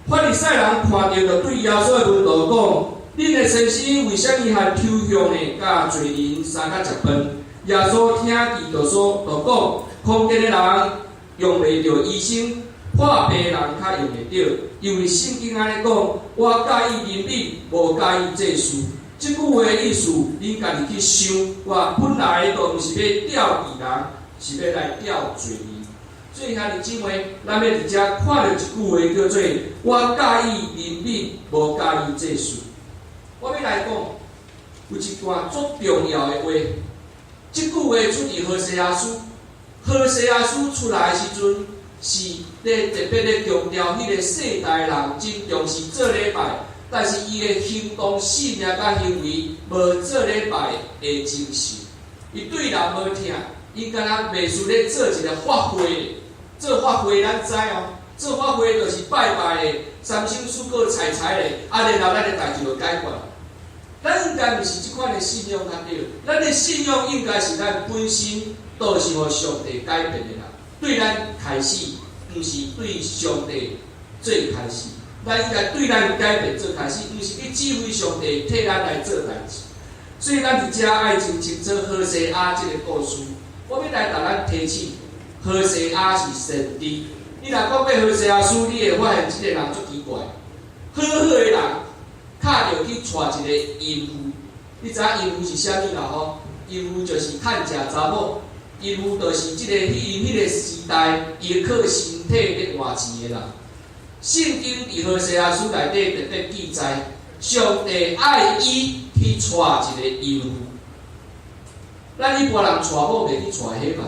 法利賽人看著，就對耶穌的門徒講：恁的先生為啥物和抽象的佮罪人相佮食飯？耶穌聽見就說，就講：康健的人用袂著醫生，破病的人較用會著。因為聖經按呢講：我佮意憐憫，無佮意祭祀。這句話的意思，恁家己去想。我本來就毋是欲召義人，是欲來召罪人。所以兄弟姊妹，咱欲佇遮看著一句話，叫做：我佮意憐憫，無佮意祭祀。我欲來講，有一段足重要的話。這句話出佇何西阿書，何西阿書出來的時陣，是咧特別咧強調彼個世代人真重視做禮拜，但是伊的行動、性命佮行為無做禮拜的精神。伊對人無疼，伊敢若袂輸咧做一個法會，做法會咱知哦，做法會就是拜拜的，三牲四果菜菜的，啊，然後咱的代誌就解決。咱應該毋是這款的信仰較對，咱的信仰應該是咱本身都是予上帝改變的人，對咱開始，毋是對上帝做開始。咱應該對咱改變做開始，毋是去指揮上帝替咱來做代誌。所以咱佇遮愛真清楚何西阿這個故事。我欲來共咱提醒，何西阿是先知。你若講過何西阿書，你會發現這個人足奇怪，好好的人，敲著去娶一個淫婦。你知影淫婦是啥物啦？吼，淫婦就是趁食查某，淫婦就是這個彼彼個時代，伊靠身體咧換錢的人。聖經佇何西阿書內底特別記載，上帝愛伊去娶一個淫婦。咱一般人娶某袂去娶彼嘛？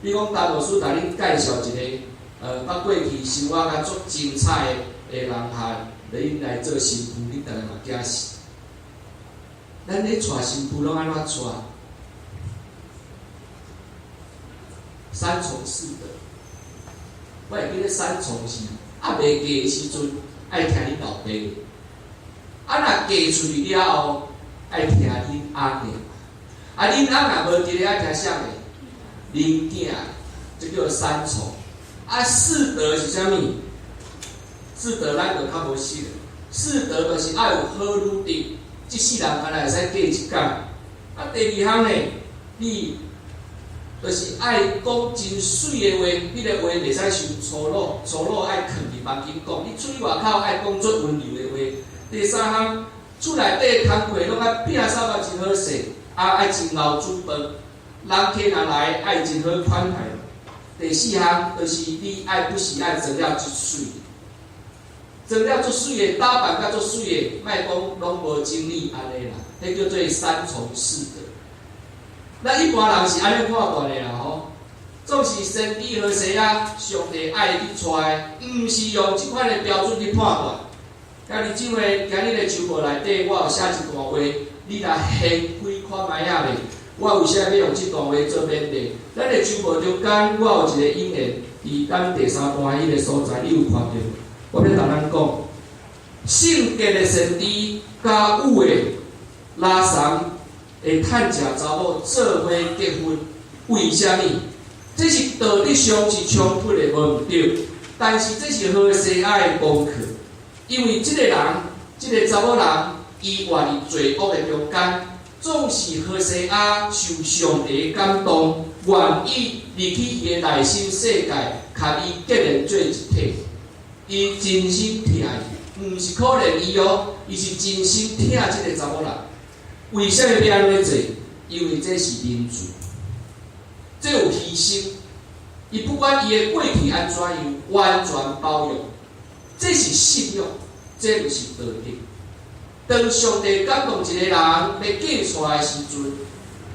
比如講，陳牧師共恁介紹一個，捌過去生活較足精彩的人漢，恁來做新婦，恁逐个嘛驚死。咱咧娶新婦攏按怎娶？三從四德。我會記得三從是，猶未嫁的時陣愛聽恁老爸的，啊若嫁出去了後愛聽恁翁的，啊恁翁若無佇咧愛聽啥的？恁囝，這叫三從。啊四德是啥物？四德咱就較無熟。四德就是愛有好女德，這世人敢若會使過一工。啊，第二項呢，你就是愛講真媠的話，彼個話袂使傷粗魯，粗魯愛囥佇房間講。你出去外口愛講足溫柔的話。第三項，厝內底工課攏愛摒掃甲真好勢，啊愛真𠢕煮飯，人客若來愛真好款待。第四項，就是你愛不時愛妝了足媠，妝了足媠的，打扮甲足媠的，莫講攏無整理按呢啦，彼叫做三從四德。咱一般人是按呢判斷的啦吼，總是先知何西阿，上帝愛去娶，毋是用這款的標準去判斷。今日這回今日的週報內底，我有寫一段話，你若掀開看覓仔咧？我為啥欲用這段話做勉勵？咱的週報中間，我有一個引言，佇咱第三段彼個所在，你有看著？我欲共咱講，聖潔的先知佮有的拉桑會趁食查某做伙結婚，為啥物？這是道德上是衝突的，無毋對。但是這是何西阿的功課，因為這個人，這個查某人，伊活佇罪惡的中間，總是何西阿受上帝感動，願意入去伊的內心世界，共伊結連做一體。伊真心疼伊，毋是可憐伊哦，伊是真心疼這個查某人。為啥物欲按呢做？因為這是仁慈，這有犧牲。伊不管伊的過去按怎樣，完全包容。這是信仰，這毋是道德。當上帝感動一個人欲嫁娶的時陣，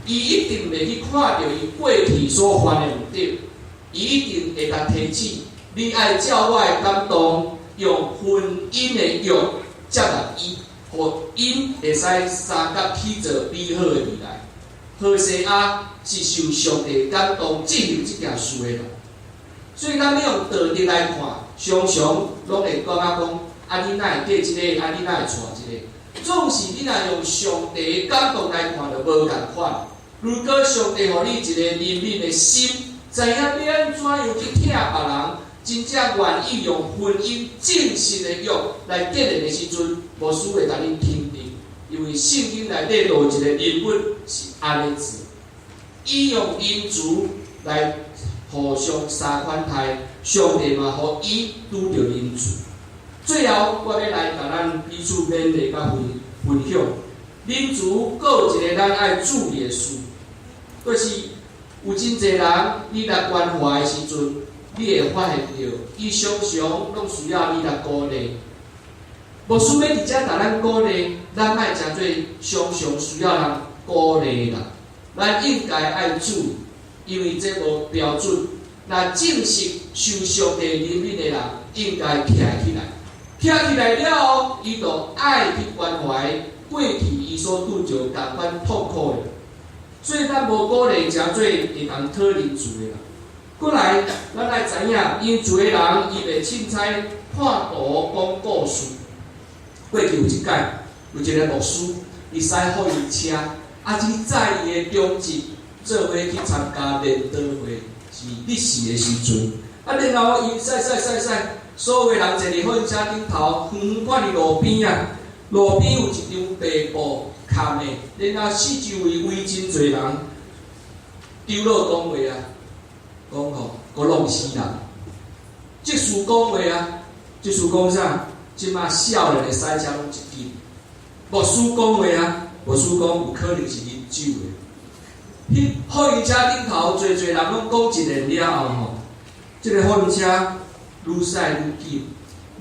伊一定袂去看著伊過去所犯的毋對，伊一定會共提醒：你愛照我的感動，用婚姻的約接納伊。予𪜶會使相佮去做美好的未來。何西阿是受上帝感動進行這件事的人，所以咱欲用道德來看，常常攏會感覺講：啊，你哪會嫁這个？啊，你哪會娶這个？總是你若用上帝的感動來看，就無仝款。如果上帝予你一個憐憫的心，知影欲按怎樣去疼別人，真正願意用婚姻正式的約來結連的時陣，牧師會共恁肯定，因為聖經內底就有一個人物是按呢做，伊用仁慈來互相相款待，上帝嘛予伊拄著仁慈。最後，我欲來共咱彼此勉勵佮分享，仁慈閣有一個咱愛注意的事，就是有真濟人，你來關懷的時陣，你會發現著，伊常常攏需要你來鼓勵。牧師欲佇遮共咱鼓勵，咱莫誠做常常需要人鼓勵啦。咱應該愛注意，因為這無標準。若正式受上帝憐憫的人，應該徛起來。徛起來了後，伊就愛去關懷過去伊所拄著仝款痛苦的。所以咱無鼓勵誠做會當討仁慈的人。過來，咱愛知影，仁慈的人伊袂凊彩看圖講故事。過去有一擺，有一個牧師，伊駛福音車，啊，去載伊的長執做伙去參加研討會，是日時的時陣。啊，然後伊駛駛駛駛，所有的人坐佇福音車頂頭，遠遠看佇路邊啊，路邊有一張白布崁的，然後四周圍圍真濟人，長老講話啊，講吼，閣弄死人。執事講話啊，執事講啥？這馬少年的駛車攏一緊。牧師講話啊，牧師講有可能是啉酒的。彼福音車頂頭濟濟人攏講一輪了後吼，這个福音車愈駛愈緊，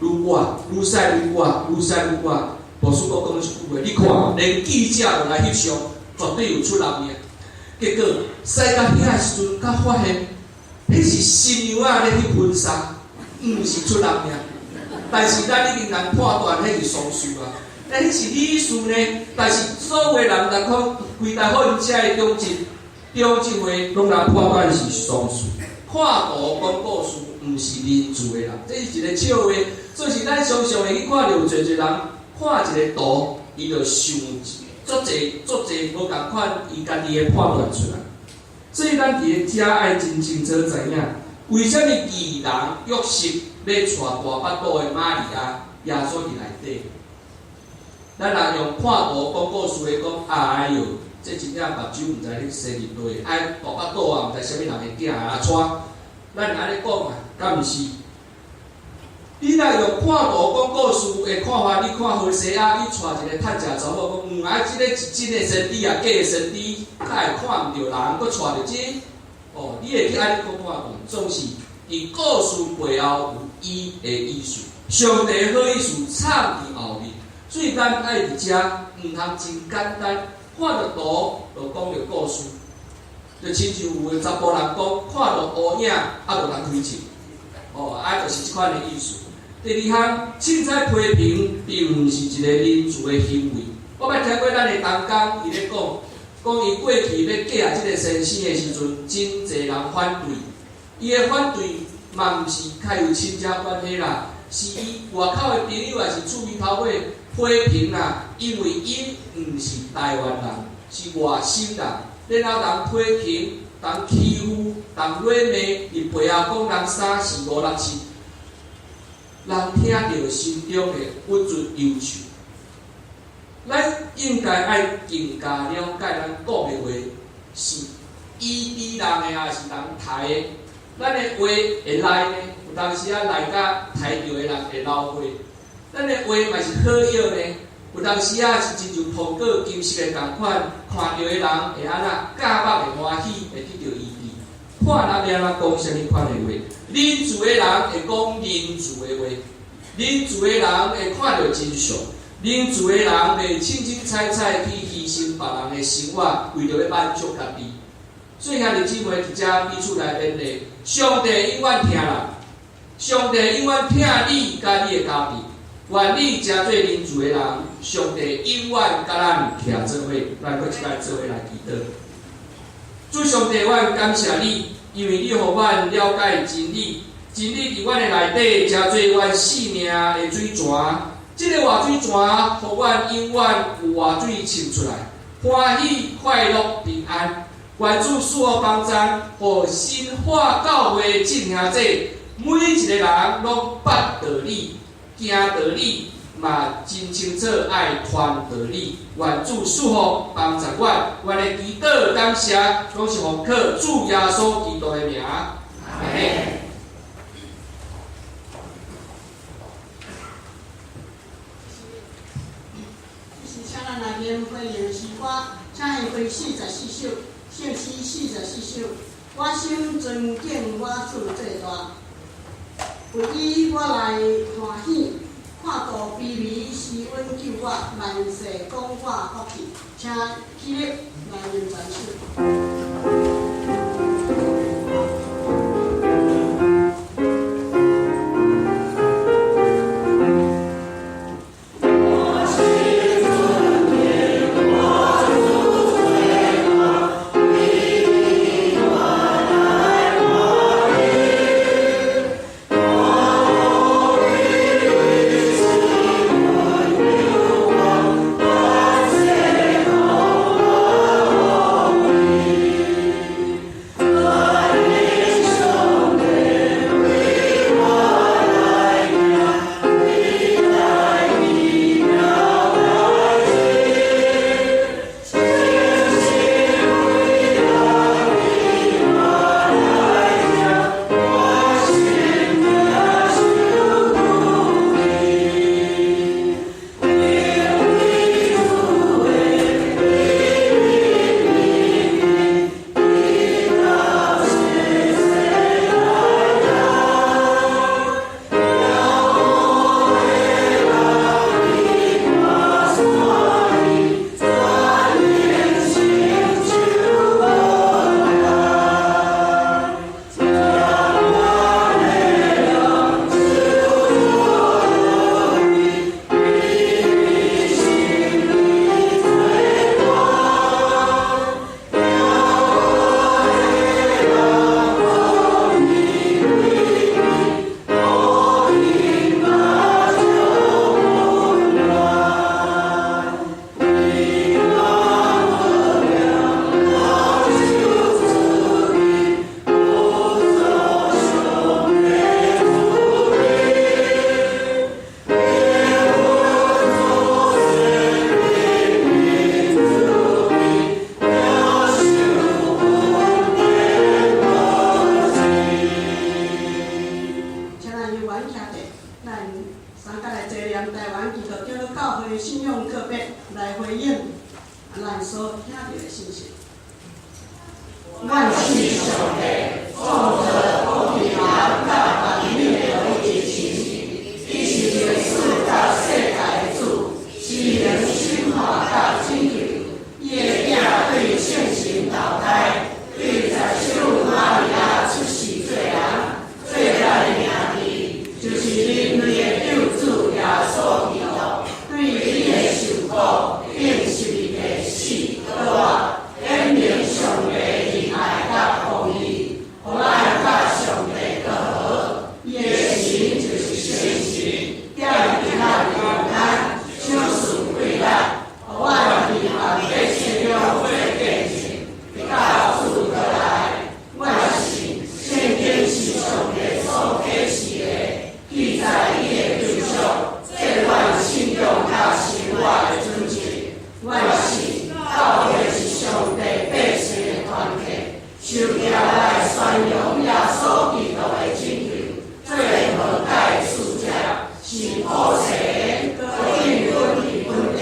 愈倚，愈駛愈倚，愈駛愈倚。牧師閣講一句話，你看，連記者都來翕相，絕對有出人命。結果駛到遐時陣，才發現，彼是新娘仔咧翕婚紗，毋是出人命。但是咱已經人判斷彼是喪事啊，彼是喜事呢。但是所有人來看，規台福音車的長執長執會，攏人判斷是喪事。看圖講故事，毋是仁慈的人，這是一個笑話。所以咱常常會去看著有濟濟人看一個圖，伊就想足濟足濟無仝款，伊家己的判斷出來。所以咱佇咧遮愛真清楚知影，為啥物義人約瑟欲娶大腹肚的瑪利亞耶穌佇內底？咱若用看圖講故事的講，哎喲，這真正目睭毋知咧生佇佗，愛大腹肚啊，毋知啥物人的囝啊娶。咱按呢講啊，敢毋是？你若用看圖講故事的看法，你看何西阿，你娶一个趁食查某，講啊，這个是真的先知啊，假的先知，較會看毋著人，閣娶著這个，哦，你會去按呢講看講，總是佇故事背後有伊的意思，上帝好意思藏佇後面，所以咱愛佇遮毋通真簡單，看著圖就講著故事，就親像有的查埔人講，看著烏影，啊，就通開槍，哦，啊，就是這款的意思。第二項，凊彩批評並毋是一个仁慈的行為。我捌聽過咱的同工伊咧講，講伊過去欲嫁這个先生的時陣，真濟人反對。伊的反對嘛毋是較有親戚關係啦，是伊外口的朋友，也是厝邊頭尾批評啦，因為𪜶毋是台灣人，是外省人，然後人批評、人欺負、人辱罵，佇背後講人三四五六七。人聽著心中會鬱卒憂愁。咱應該愛更加了解咱講的話是醫治人的，抑是人刣的？咱的話會來呢？有當時仔來甲刣著的人會流血。咱的話嘛是好藥呢？有當時仔是親像蘋果金色的仝款，看著的人會按怎？咬目會歡喜，會得著醫治。看咱欲按怎講啥物款的話？仁慈的人會講仁慈的話，仁慈的人會看著真相，仁慈的人袂凊凊彩彩去犧牲別人的生活，為著欲滿足家己。所以兄弟姊妹佇遮彼此來勉勵，上帝永遠疼人，上帝永遠疼你佮你的家庭，願你成做仁慈的人，上帝永遠佮咱徛做伙，咱閣一擺做伙來祈禱。主上帝，阮感謝你，因為你予阮了解真理，真理佇阮的內底，成做阮生命的水泉。這个活水泉，予阮永遠有活水滲出來，歡喜、快樂、平安。願主賜福幫贊，予新化教會眾兄弟，每一个人攏捌道理、行道理，嘛真清楚愛傳道理。願主賜福幫助阮，阮的祈禱感謝，攏是奉靠主耶穌基督的名。阿們。是請咱來念回應詩歌，請獻開44首，聖詩44首。我心尊敬我主最大，為伊我來歡喜，看顧卑微施恩救我，萬世講我福氣，請起立來念全首。來紀念台灣基督長老教會信仰告白，來回應咱所聽著的信息。阮信上帝，創造古今佮萬物的唯一神，伊是歷史佮世界的主，是能審判佮拯救。伊的囝對聖神投胎，對十守瑪利亞出世做人，做咱的兄弟，就是人類的救主耶穌基督，對伊的受苦，釘十字架死，復活，顯明上帝仁愛佮公義，予咱佮上帝和好。伊的神就是聖神，踮佇咱中間，賞賜貴力，予阮佇萬百姓中做見證，直到主閣來。阮信聖經是上帝所啟示的，記載伊的救贖，做阮信仰佮生活的準則。阮信教會是上帝百姓的團體，受召來宣揚耶穌基督的拯救，做和解的使者，是普世的高等本地本地，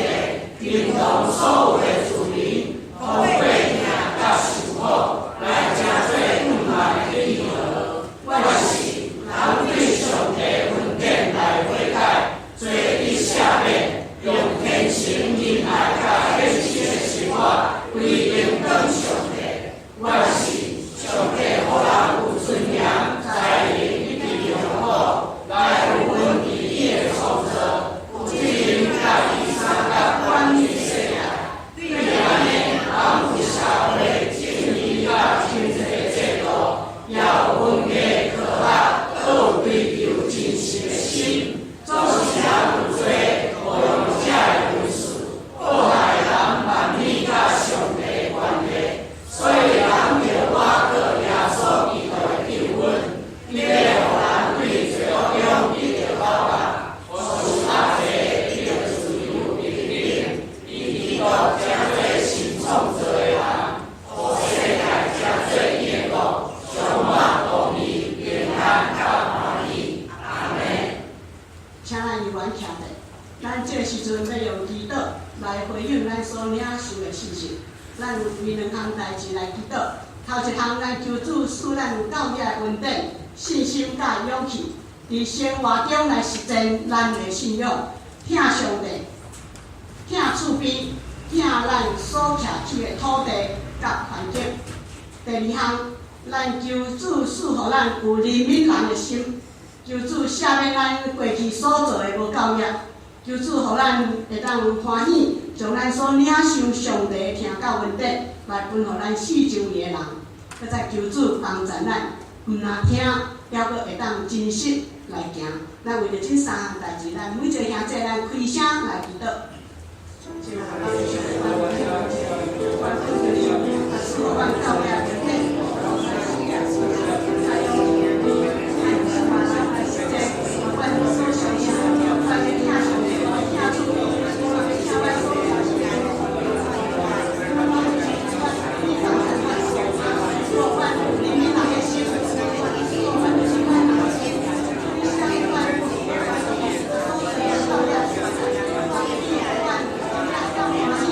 連同所有的子民，通過疼佮受苦，來成做盼望的記號。阮信人對上帝恩典來悔改，罪得赦免，用虔誠仁愛佮獻身的生活歸榮轉上帝。阮信上帝予人有尊嚴、才能以及榮耀，來有份佇伊的創造，有責任佮醫生佮管理世界。對按呢，人有社會正義佮經濟制度，也有文藝科學，閣有追求真實的心。總是人有罪冒用者的恩賜，破壞人萬物佮上帝的關係。所以人著倚靠耶穌基督的救恩，伊欲予人對罪惡中得著解放，予受壓制得著自由平等。以基督成做新創造的人，予世界成做伊的國，充滿公義、平安佮歡喜。阿們。請咱猶原徛著，咱這個時陣欲用祈禱來回應咱所領受的信息。咱有為兩項代誌來祈禱。頭一項，咱求主賜咱有夠額的恩典、信心佮勇氣，佇生活中來實踐咱的信仰，疼上帝、疼厝邊、疼咱所徛起的土地佮環境。第二項，咱求主賜予咱有憐憫人的心，求主赦免咱過去所做的無夠額，求主予咱會當歡喜，將咱所領受上帝的疼佮恩典來分予咱四周圍的人。閣再求主幫助咱，毋但聽，猶閣會當真實來行。咱為著這三項代誌，咱每一個兄弟咱開聲來祈禱。請阿爸上帝，賜予阮夠額的恩典，阮所相信，阮欲疼上帝，疼厝邊，疼阮所徛起的土地。你幫助阮，賜予阮有憐憫人的心，賜予阮有憐憫人的心，你赦免阮所做的無夠額，予阮會當歡喜，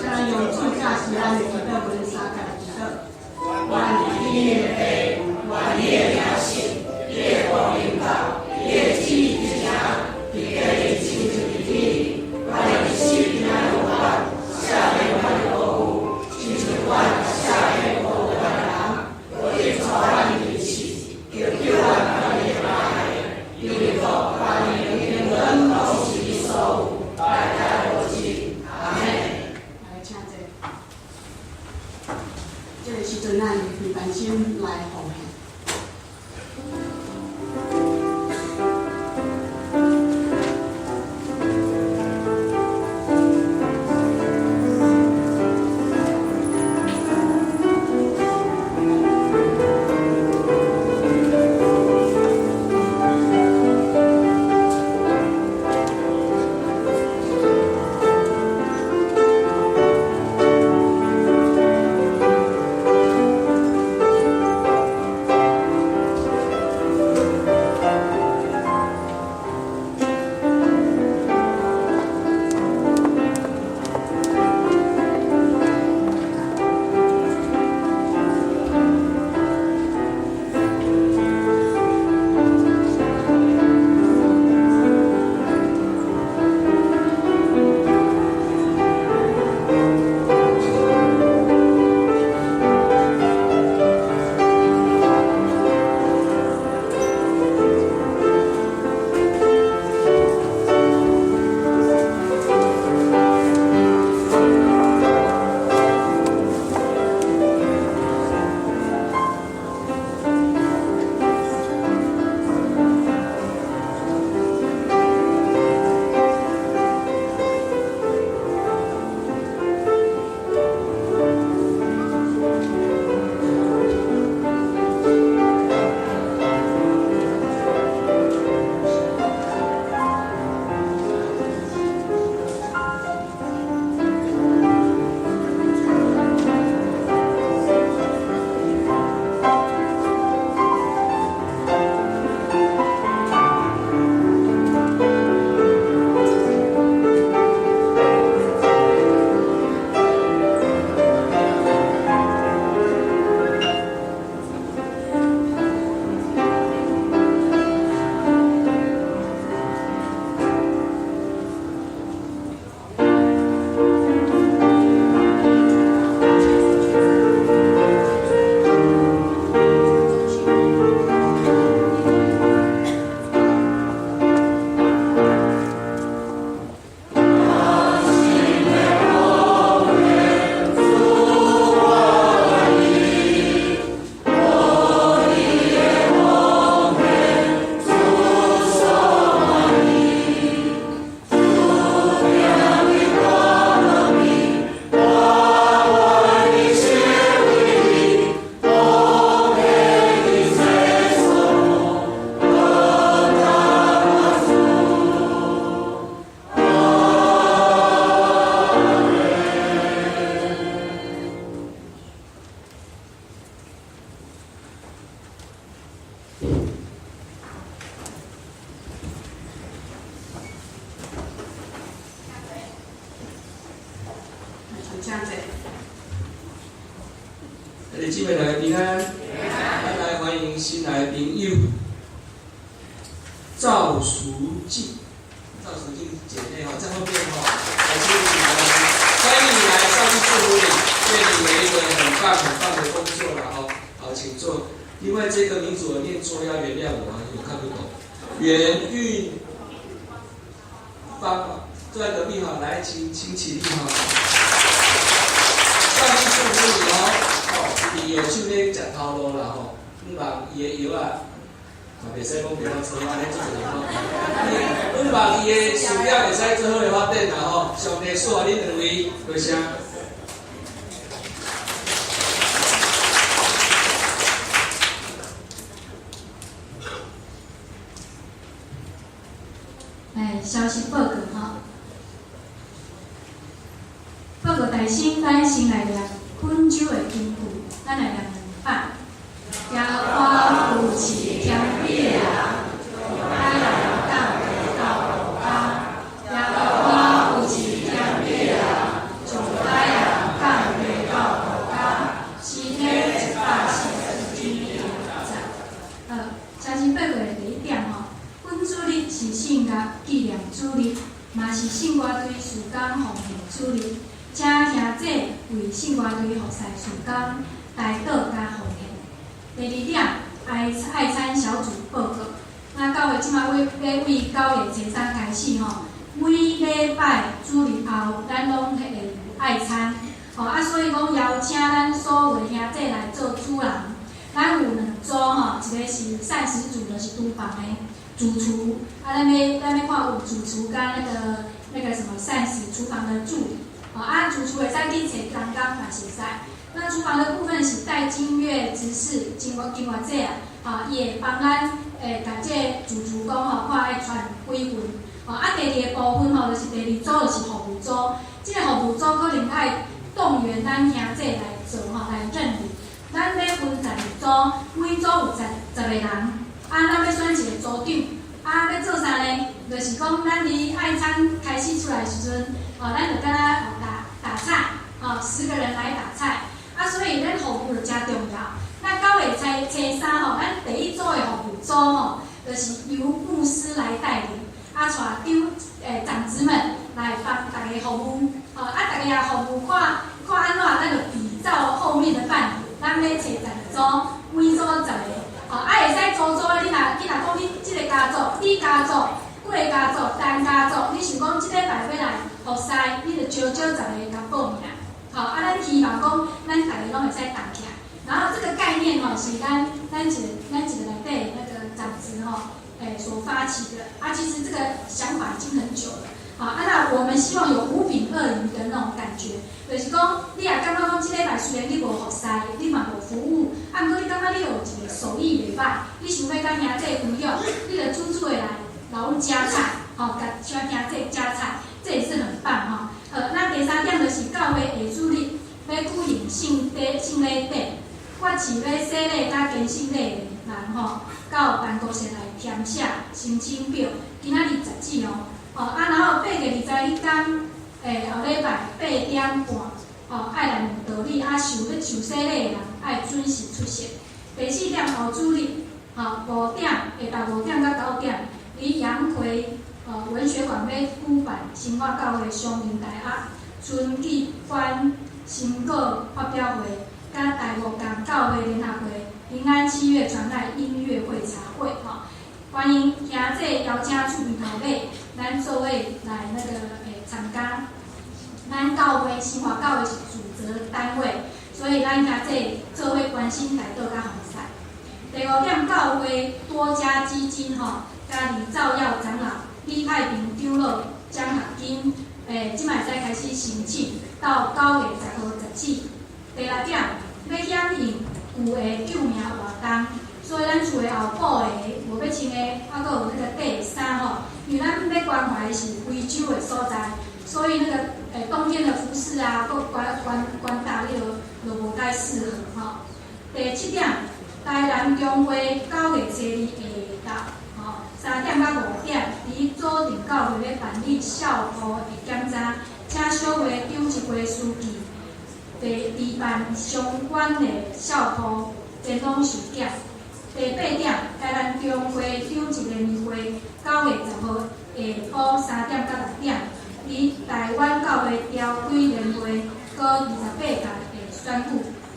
請咱用主教示咱的祈禱文相共來祈禱。願天的父，願你的名聖，你的國臨到，你的旨意執行，佇地親像佇天。阮的一生今仔予阮，赦免阮的過誤，親像阮赦免過誤阮的人。無得帶阮入試，救救阮脫離歹的。因為國、權柄、榮光攏是你所有，請坐。兄弟姊妹大家平安，咱來歡迎新來的朋友趙淑靜，趙淑靜姐妹吼，在後面吼，來請你來，歡迎你來，上帝祝福你，願你有一個很棒很棒的工作了吼，好，請坐。另外這個名字我念錯，要原諒我，我看不懂。袁運芳，坐在隔壁哈，來，請起立哈。上帝祝福你哦，哦，伊右手咧食頭路啦吼，希望伊的藥啊，嘛袂使講袂曉做，按呢做一個吼。希望伊的事業會使做好的發展啦吼，上帝賜予恁兩位，多謝。來，消息報告吼，報告大聲，咱先來念昆州的經句，咱來念兩擺。耶和華扶持謙卑的人，將歹人降低到路跤。耶和華扶持謙卑的人，將歹人降低到路跤。詩篇141篇20節。好，消息報告的第一點吼，本主日是聖樂紀念主日，嘛是聖樂隊事工奉獻主日，請兄弟為聖樂隊服侍事工代禱佮奉獻。第二點，愛餐小組報告。那教會這馬欲為9月初三開始吼，每禮拜主日後，咱攏會有愛餐。吼啊，所以講邀請咱所有的兄弟來做主人。咱有兩組吼，一個是膳食組，就是廚房的主廚。啊，咱欲看有主廚佮那個什麼膳食廚房的助理。吼啊，主廚會使去揣同工嘛是會使。那廚房的部分是戴金月執事金月姐啊，吼，伊會幫咱共這個主廚講吼，看愛傳幾份。吼啊，第二個部分吼，就是第二組就是服務組，這個服務組可能愛動員咱兄弟來做吼，來認領。咱欲分12組，每組有十個人，啊，咱欲選一個組長，啊，欲做啥呢？就是講咱佇愛餐開始出來的時陣，吼，咱就敢若打菜，吼，10個人來打菜。啊，所以咱服務就誠重要。那9月初三吼，咱第一組的服務組吼，就是由牧師來帶領，啊，帶長子們來幫大家服務。吼，啊，大家也服務看看按怎，咱就比照後面的辦法。咱欲揣12組，每組十個，吼，啊，會使組組的。你若講你這个家族、李家族、郭家族、陳家族，你想講這禮拜欲來服侍，你就招招十个共報名。吼，啊，咱希望講，咱逐个攏會使同起來。然後這個概念吼，是咱一個內底那個長子吼，所發起的。啊，其實這個想法已經很久了。好，啊，那我們希望有五餅二魚的那種感覺，就是講，你也感覺講，這禮拜雖然你無服侍，你嘛無服務，啊，毋過你感覺你有一個手藝袂歹，你想欲佮兄弟分享，你就主主的來來阮加菜，吼，共小兄弟加菜，這也是很棒吼。好，那第三點就是教會下主日欲舉行聖禮典，我市欲洗禮佮堅信禮的人吼，到辦公室來填寫申請表，今仔日截止哦。吼啊，然後8月22日工，後禮拜8點半，吼，愛來問道理，啊，受洗禮的人愛準時出席。第四點，後主日，吼，五點，下晝5點到9點，佇楊奎文學館欲舉辦新華教會雙明大學春季班成果發表會，佮大埔港教會聯合會平安七月傳愛音樂會茶會，吼，歡迎兄弟邀請厝邊頭尾，咱做伙來那個參加。咱教會新華教會是主責單位，所以咱兄弟做伙關心代禱佮奉獻。第五點，教會多家基金吼，佮李兆耀長老、李太平長老獎學金，這擺會使開始申請，到9月10號截止。第六點，欲響應舊的救命活動，所以咱厝的後補的無欲穿的，啊，閣有那個短衫吼，因為咱欲關懷的是非洲的所在，所以那個冬天的服飾啊，閣懸大，迄個就無太適合吼。第七點，台南中會9月初二下晝，吼3點到5點，佇左鎮教會欲辦理孝譜的檢查，請小會長一會書記。地置辦相關的校鋪前往受檢。第八點，台南中會長職年會9月10號下晡3點到6點，佇台灣教會條規聯會閣28屆的選舉，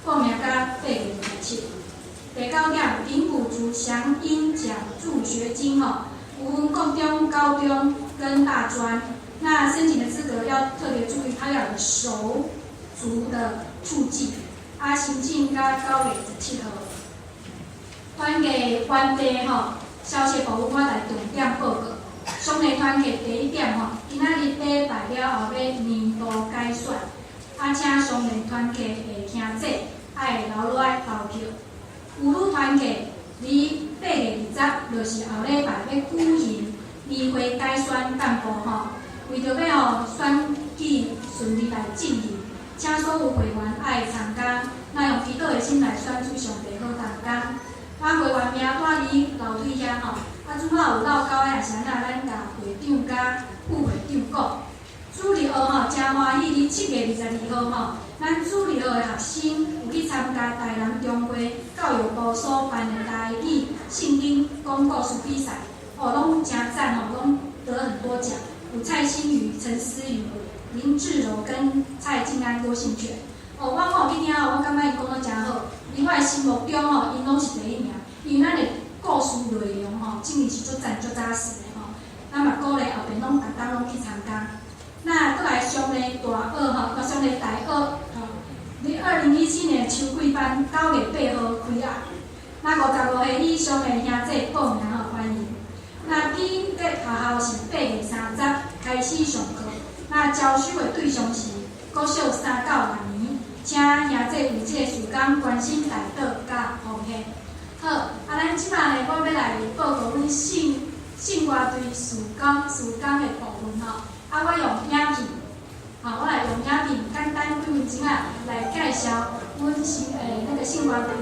報名到8月27。第九點，平埔族祥英獎助學金吼，有分國中、高中跟大專。那申請的資格要特別注意，他要有手足的註記。啊，申請到9月17號。團契團體吼，消息部分我來重點報告。雙禮團契第一點吼，今仔日禮拜了後欲年度改選，啊，請雙禮團契的兄姐愛留落來投票。婦女團契佇8月20，就是後禮拜欲舉行年會改選幹部吼，為著欲予選舉順利來進行，請所有會員愛參加，那用祈禱的心來選出上帝好同工。啊，會員名單佇樓梯遐吼，啊，如果有落交的，抑是按怎，咱共會長佮副會長講。主日學吼，誠歡喜，佇7月22號吼，咱主日學的學生有去參加台南中會教育部所辦的台語聖經講故事比賽，哦，攏誠讚吼，攏得很多獎。有蔡新宇、陳思雨、林志柔跟蔡靜安、郭信全。哦，我吼去聽我感覺𪜶講得誠好。佇我的心目中吼，𪜶攏是第一名，因為咱的故事內容吼，真的是足讚足紮實的吼。咱嘛鼓勵後邊攏逐工攏去參加。那閣來雙禮大學吼，雙禮大學吼，佇2017年秋季班9月8號開學。那55歲以上的兄姊報名吼，歡迎。那品格學校是8月30開始上課。那招收的對象是國小3到6年，請兄姊為這個事工關心代禱佮奉獻。好，啊，咱這擺呢，我欲來報告阮聖聖歌隊事工事工的部分吼。啊，我用影片，好，我來用影片簡單幾分鐘仔來介紹阮聖那個聖歌隊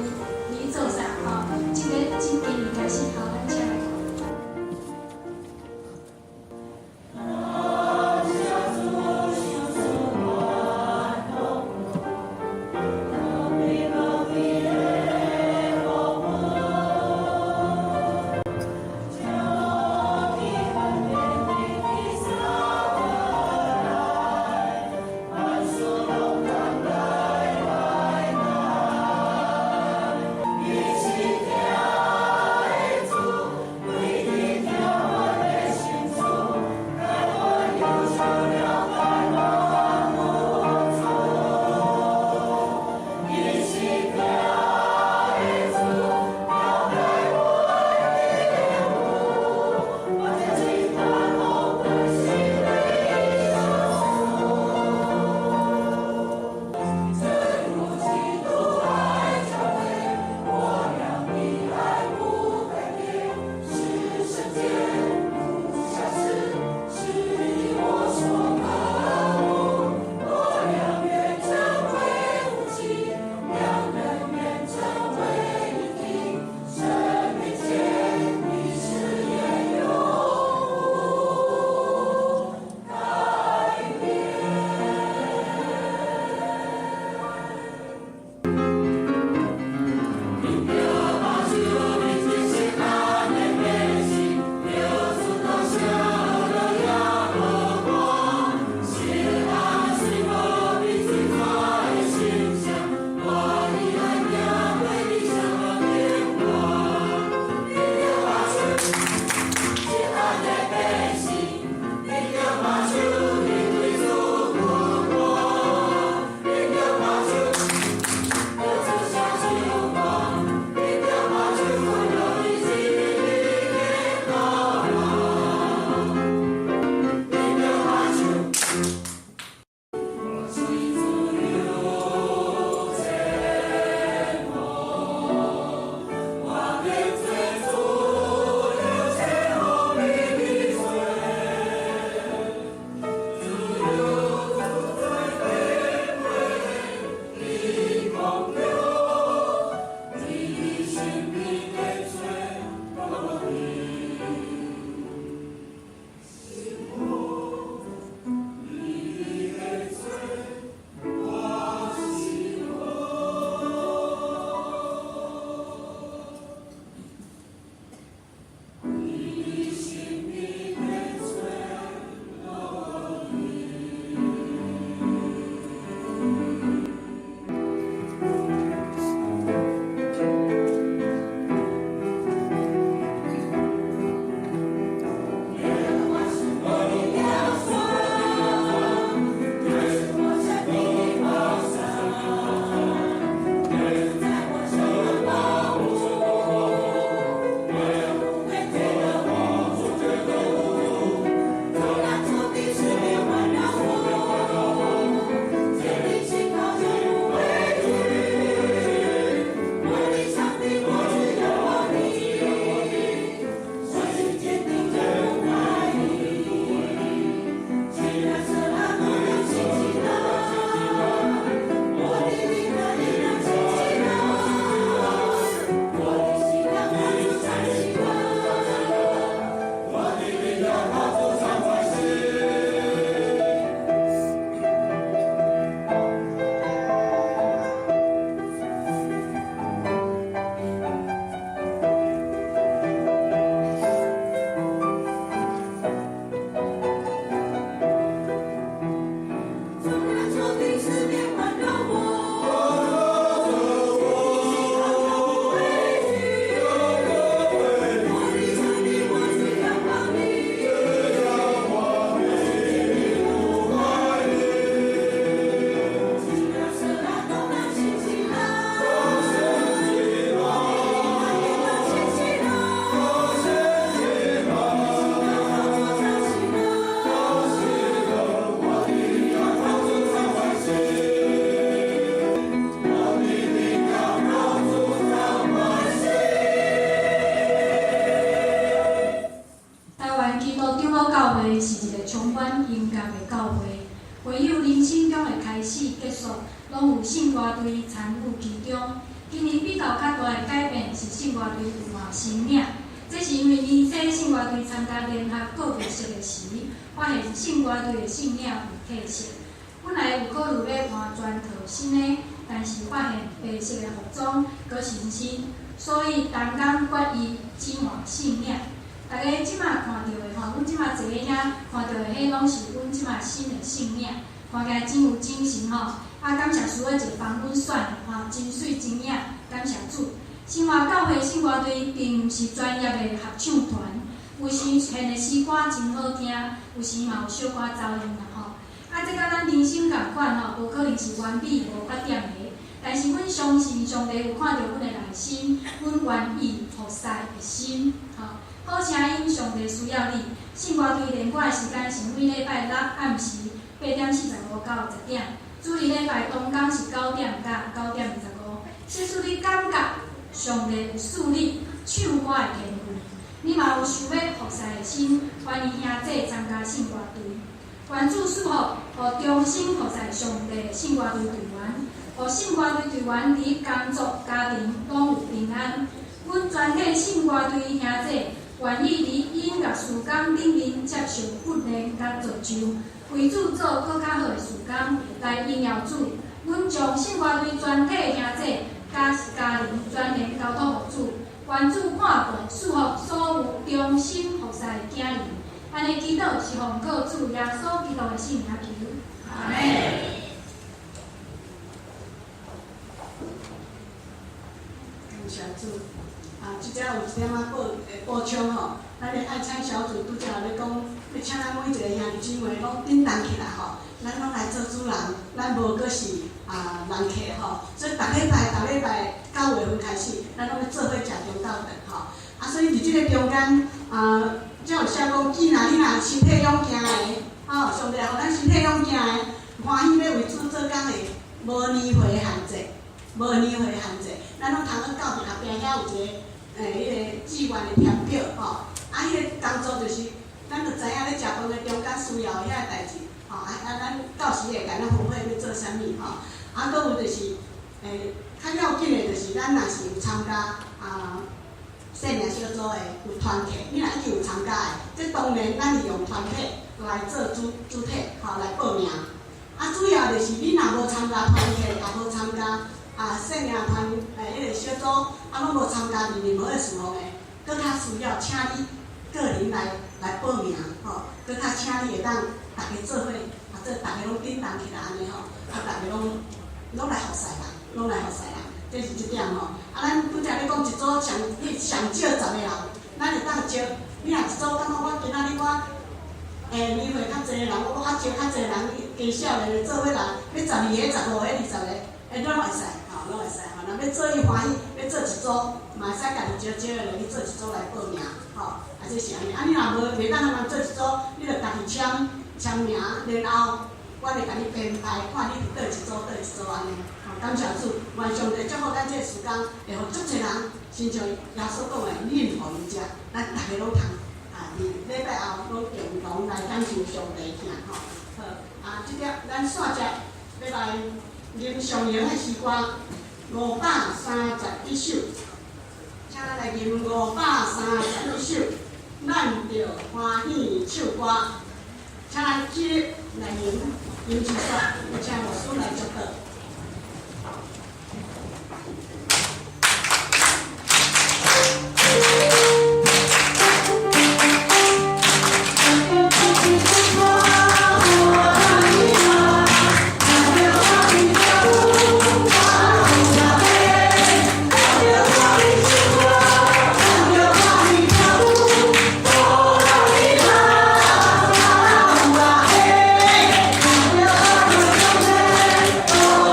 佇做啥吼。這個這今年開始，好，咱請來看。伊是疼的主。會友人生中的開始、結束，攏有聖歌隊參與其中。今年比較較大的改變是聖歌隊有換新名，這是因為年底聖歌隊參加聯合告別式的時，發現聖歌隊的姓名有褪色。本來有考慮欲換全套新的，但是發現白色的服裝閣新鮮，所以同工決議只換姓名。大家這馬看著的吼，阮這馬坐佇遐看著的，彼攏是阮這馬新的姓名，看起來真有精神吼。啊，感謝師母一個幫阮選的吼，真媠真穎，感謝主。新華教會聖歌隊並毋是專業的合唱團，有時編的詩歌真好聽，有時嘛有小可走音啦吼。啊，這佮咱人生仝款吼，無可能是完美無缺點的。但是阮相信上帝有看著阮的內心，阮願意服侍的心，吼。好聲音，上帝需要你。聖歌隊練歌的時間是每禮拜六暗時8點45到10點，主日禮拜當工是9點到9點25。假使你感覺上帝有賜你唱歌的天賦，你嘛有想欲服侍的心，歡迎兄弟參加聖歌隊。願主賜福，予忠心服侍上帝的聖歌隊隊員，予聖歌隊隊員佇工作、家庭攏有平安。阮全體聖歌隊兄弟願意佇音樂事工頂面接受訓練佮造就，為主做閣較好的事工，來榮耀主。阮將聖歌隊全體兄弟佮家人全然交託予主，願主看顧賜福所有忠心服侍的囝兒。按呢祈禱是奉靠主耶穌基督的聖名求。阿們。感謝主。啊，這遮有一點仔補補充吼，咱的愛餐小組拄才咧講，欲請咱每一個兄弟姊妹攏振動起來吼，咱攏來做主人，咱無閣是啊人客吼，所以逐禮拜逐禮拜9月份開始，咱攏欲做伙食中晝頓吼。啊，所以佇這個中間啊，才有寫講，既然你若身體勇健的，吼，上帝予咱身體勇健的，歡喜欲為主做工的，無年歲限制，無年歲限制，咱攏通去到佇後壁遐有一個。欸，彼個志願的填表吼，啊，彼個工作就是，咱就知影咧食飯的中間需要的遐个代誌，吼，啊啊，咱到時會共咱分配欲做啥物吼，啊，閣有就是，欸，較要緊的就是，咱若是有參加啊，細領小組的有團體，你若已經有參加的，這當然咱是用團體來做主主體，吼，來報名。啊，主要就是你若無參加團體，也無參加。啊，細領團欸，彼個小組啊，攏無參加佇任何的事奉的，閣較需要請你個人來來報名吼，閣較請你會當逐家做伙，啊，做逐家攏振動起來按呢吼，啊，逐家攏攏來服侍人，攏來服侍人，這是一點吼。啊，咱拄才咧講一組上上少十個人，咱會當招。你若一組感覺我今仔日我欸年歲較濟人，我較招較濟人，加少年的做伙來，欲12個、15個、20個，欸，攏會使。攏會使吼，若欲做伊歡喜，欲做一組，嘛會使家己招招的落去做一組來報名，吼，啊，這是按呢。啊，你若無袂當通做一組，你就家己簽簽名，然後我會共你編排，看你佇佗一組，佗一組按呢。吼，感謝主，願上帝祝福咱這個時間，會予足濟人，親像耶穌講的，恁予伊食，咱逐家攏通啊，佇禮拜後攏共同來感受上帝疼吼。好，啊，這點咱煞接欲來吟上榮的詩歌。531首，請咱來吟531首，咱著歡喜唱歌，請咱起立來吟，吟一煞，請牧師來祝禱。 Oh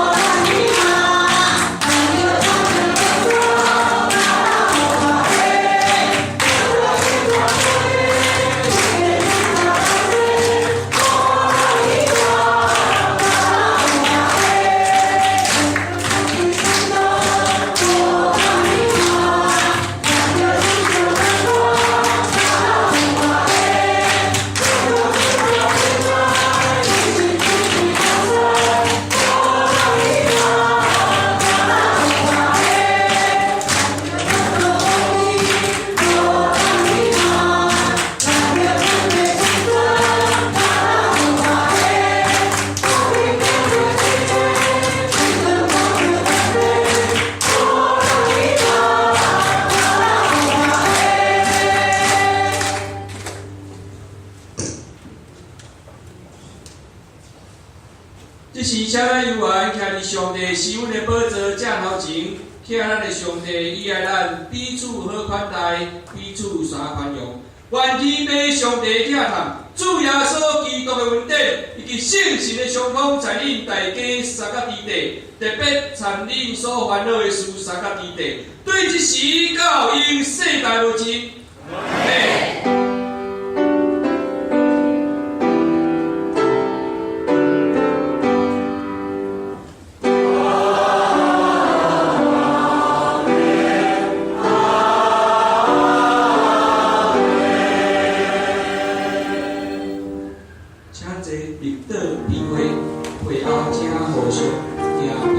這時，請咱有緣徛佇上帝施恩的寶座正頭前，聽咱的上帝伊愛咱彼此好款待，彼此相寬容。願天父上帝疼痛，主耶穌基督的恩典，以及聖神的相通，在恁大家三甲之地，特別參恁所煩惱的事相佮之地，對這時到永世代無盡。阿們。請坐立倒比會，會後請互相行平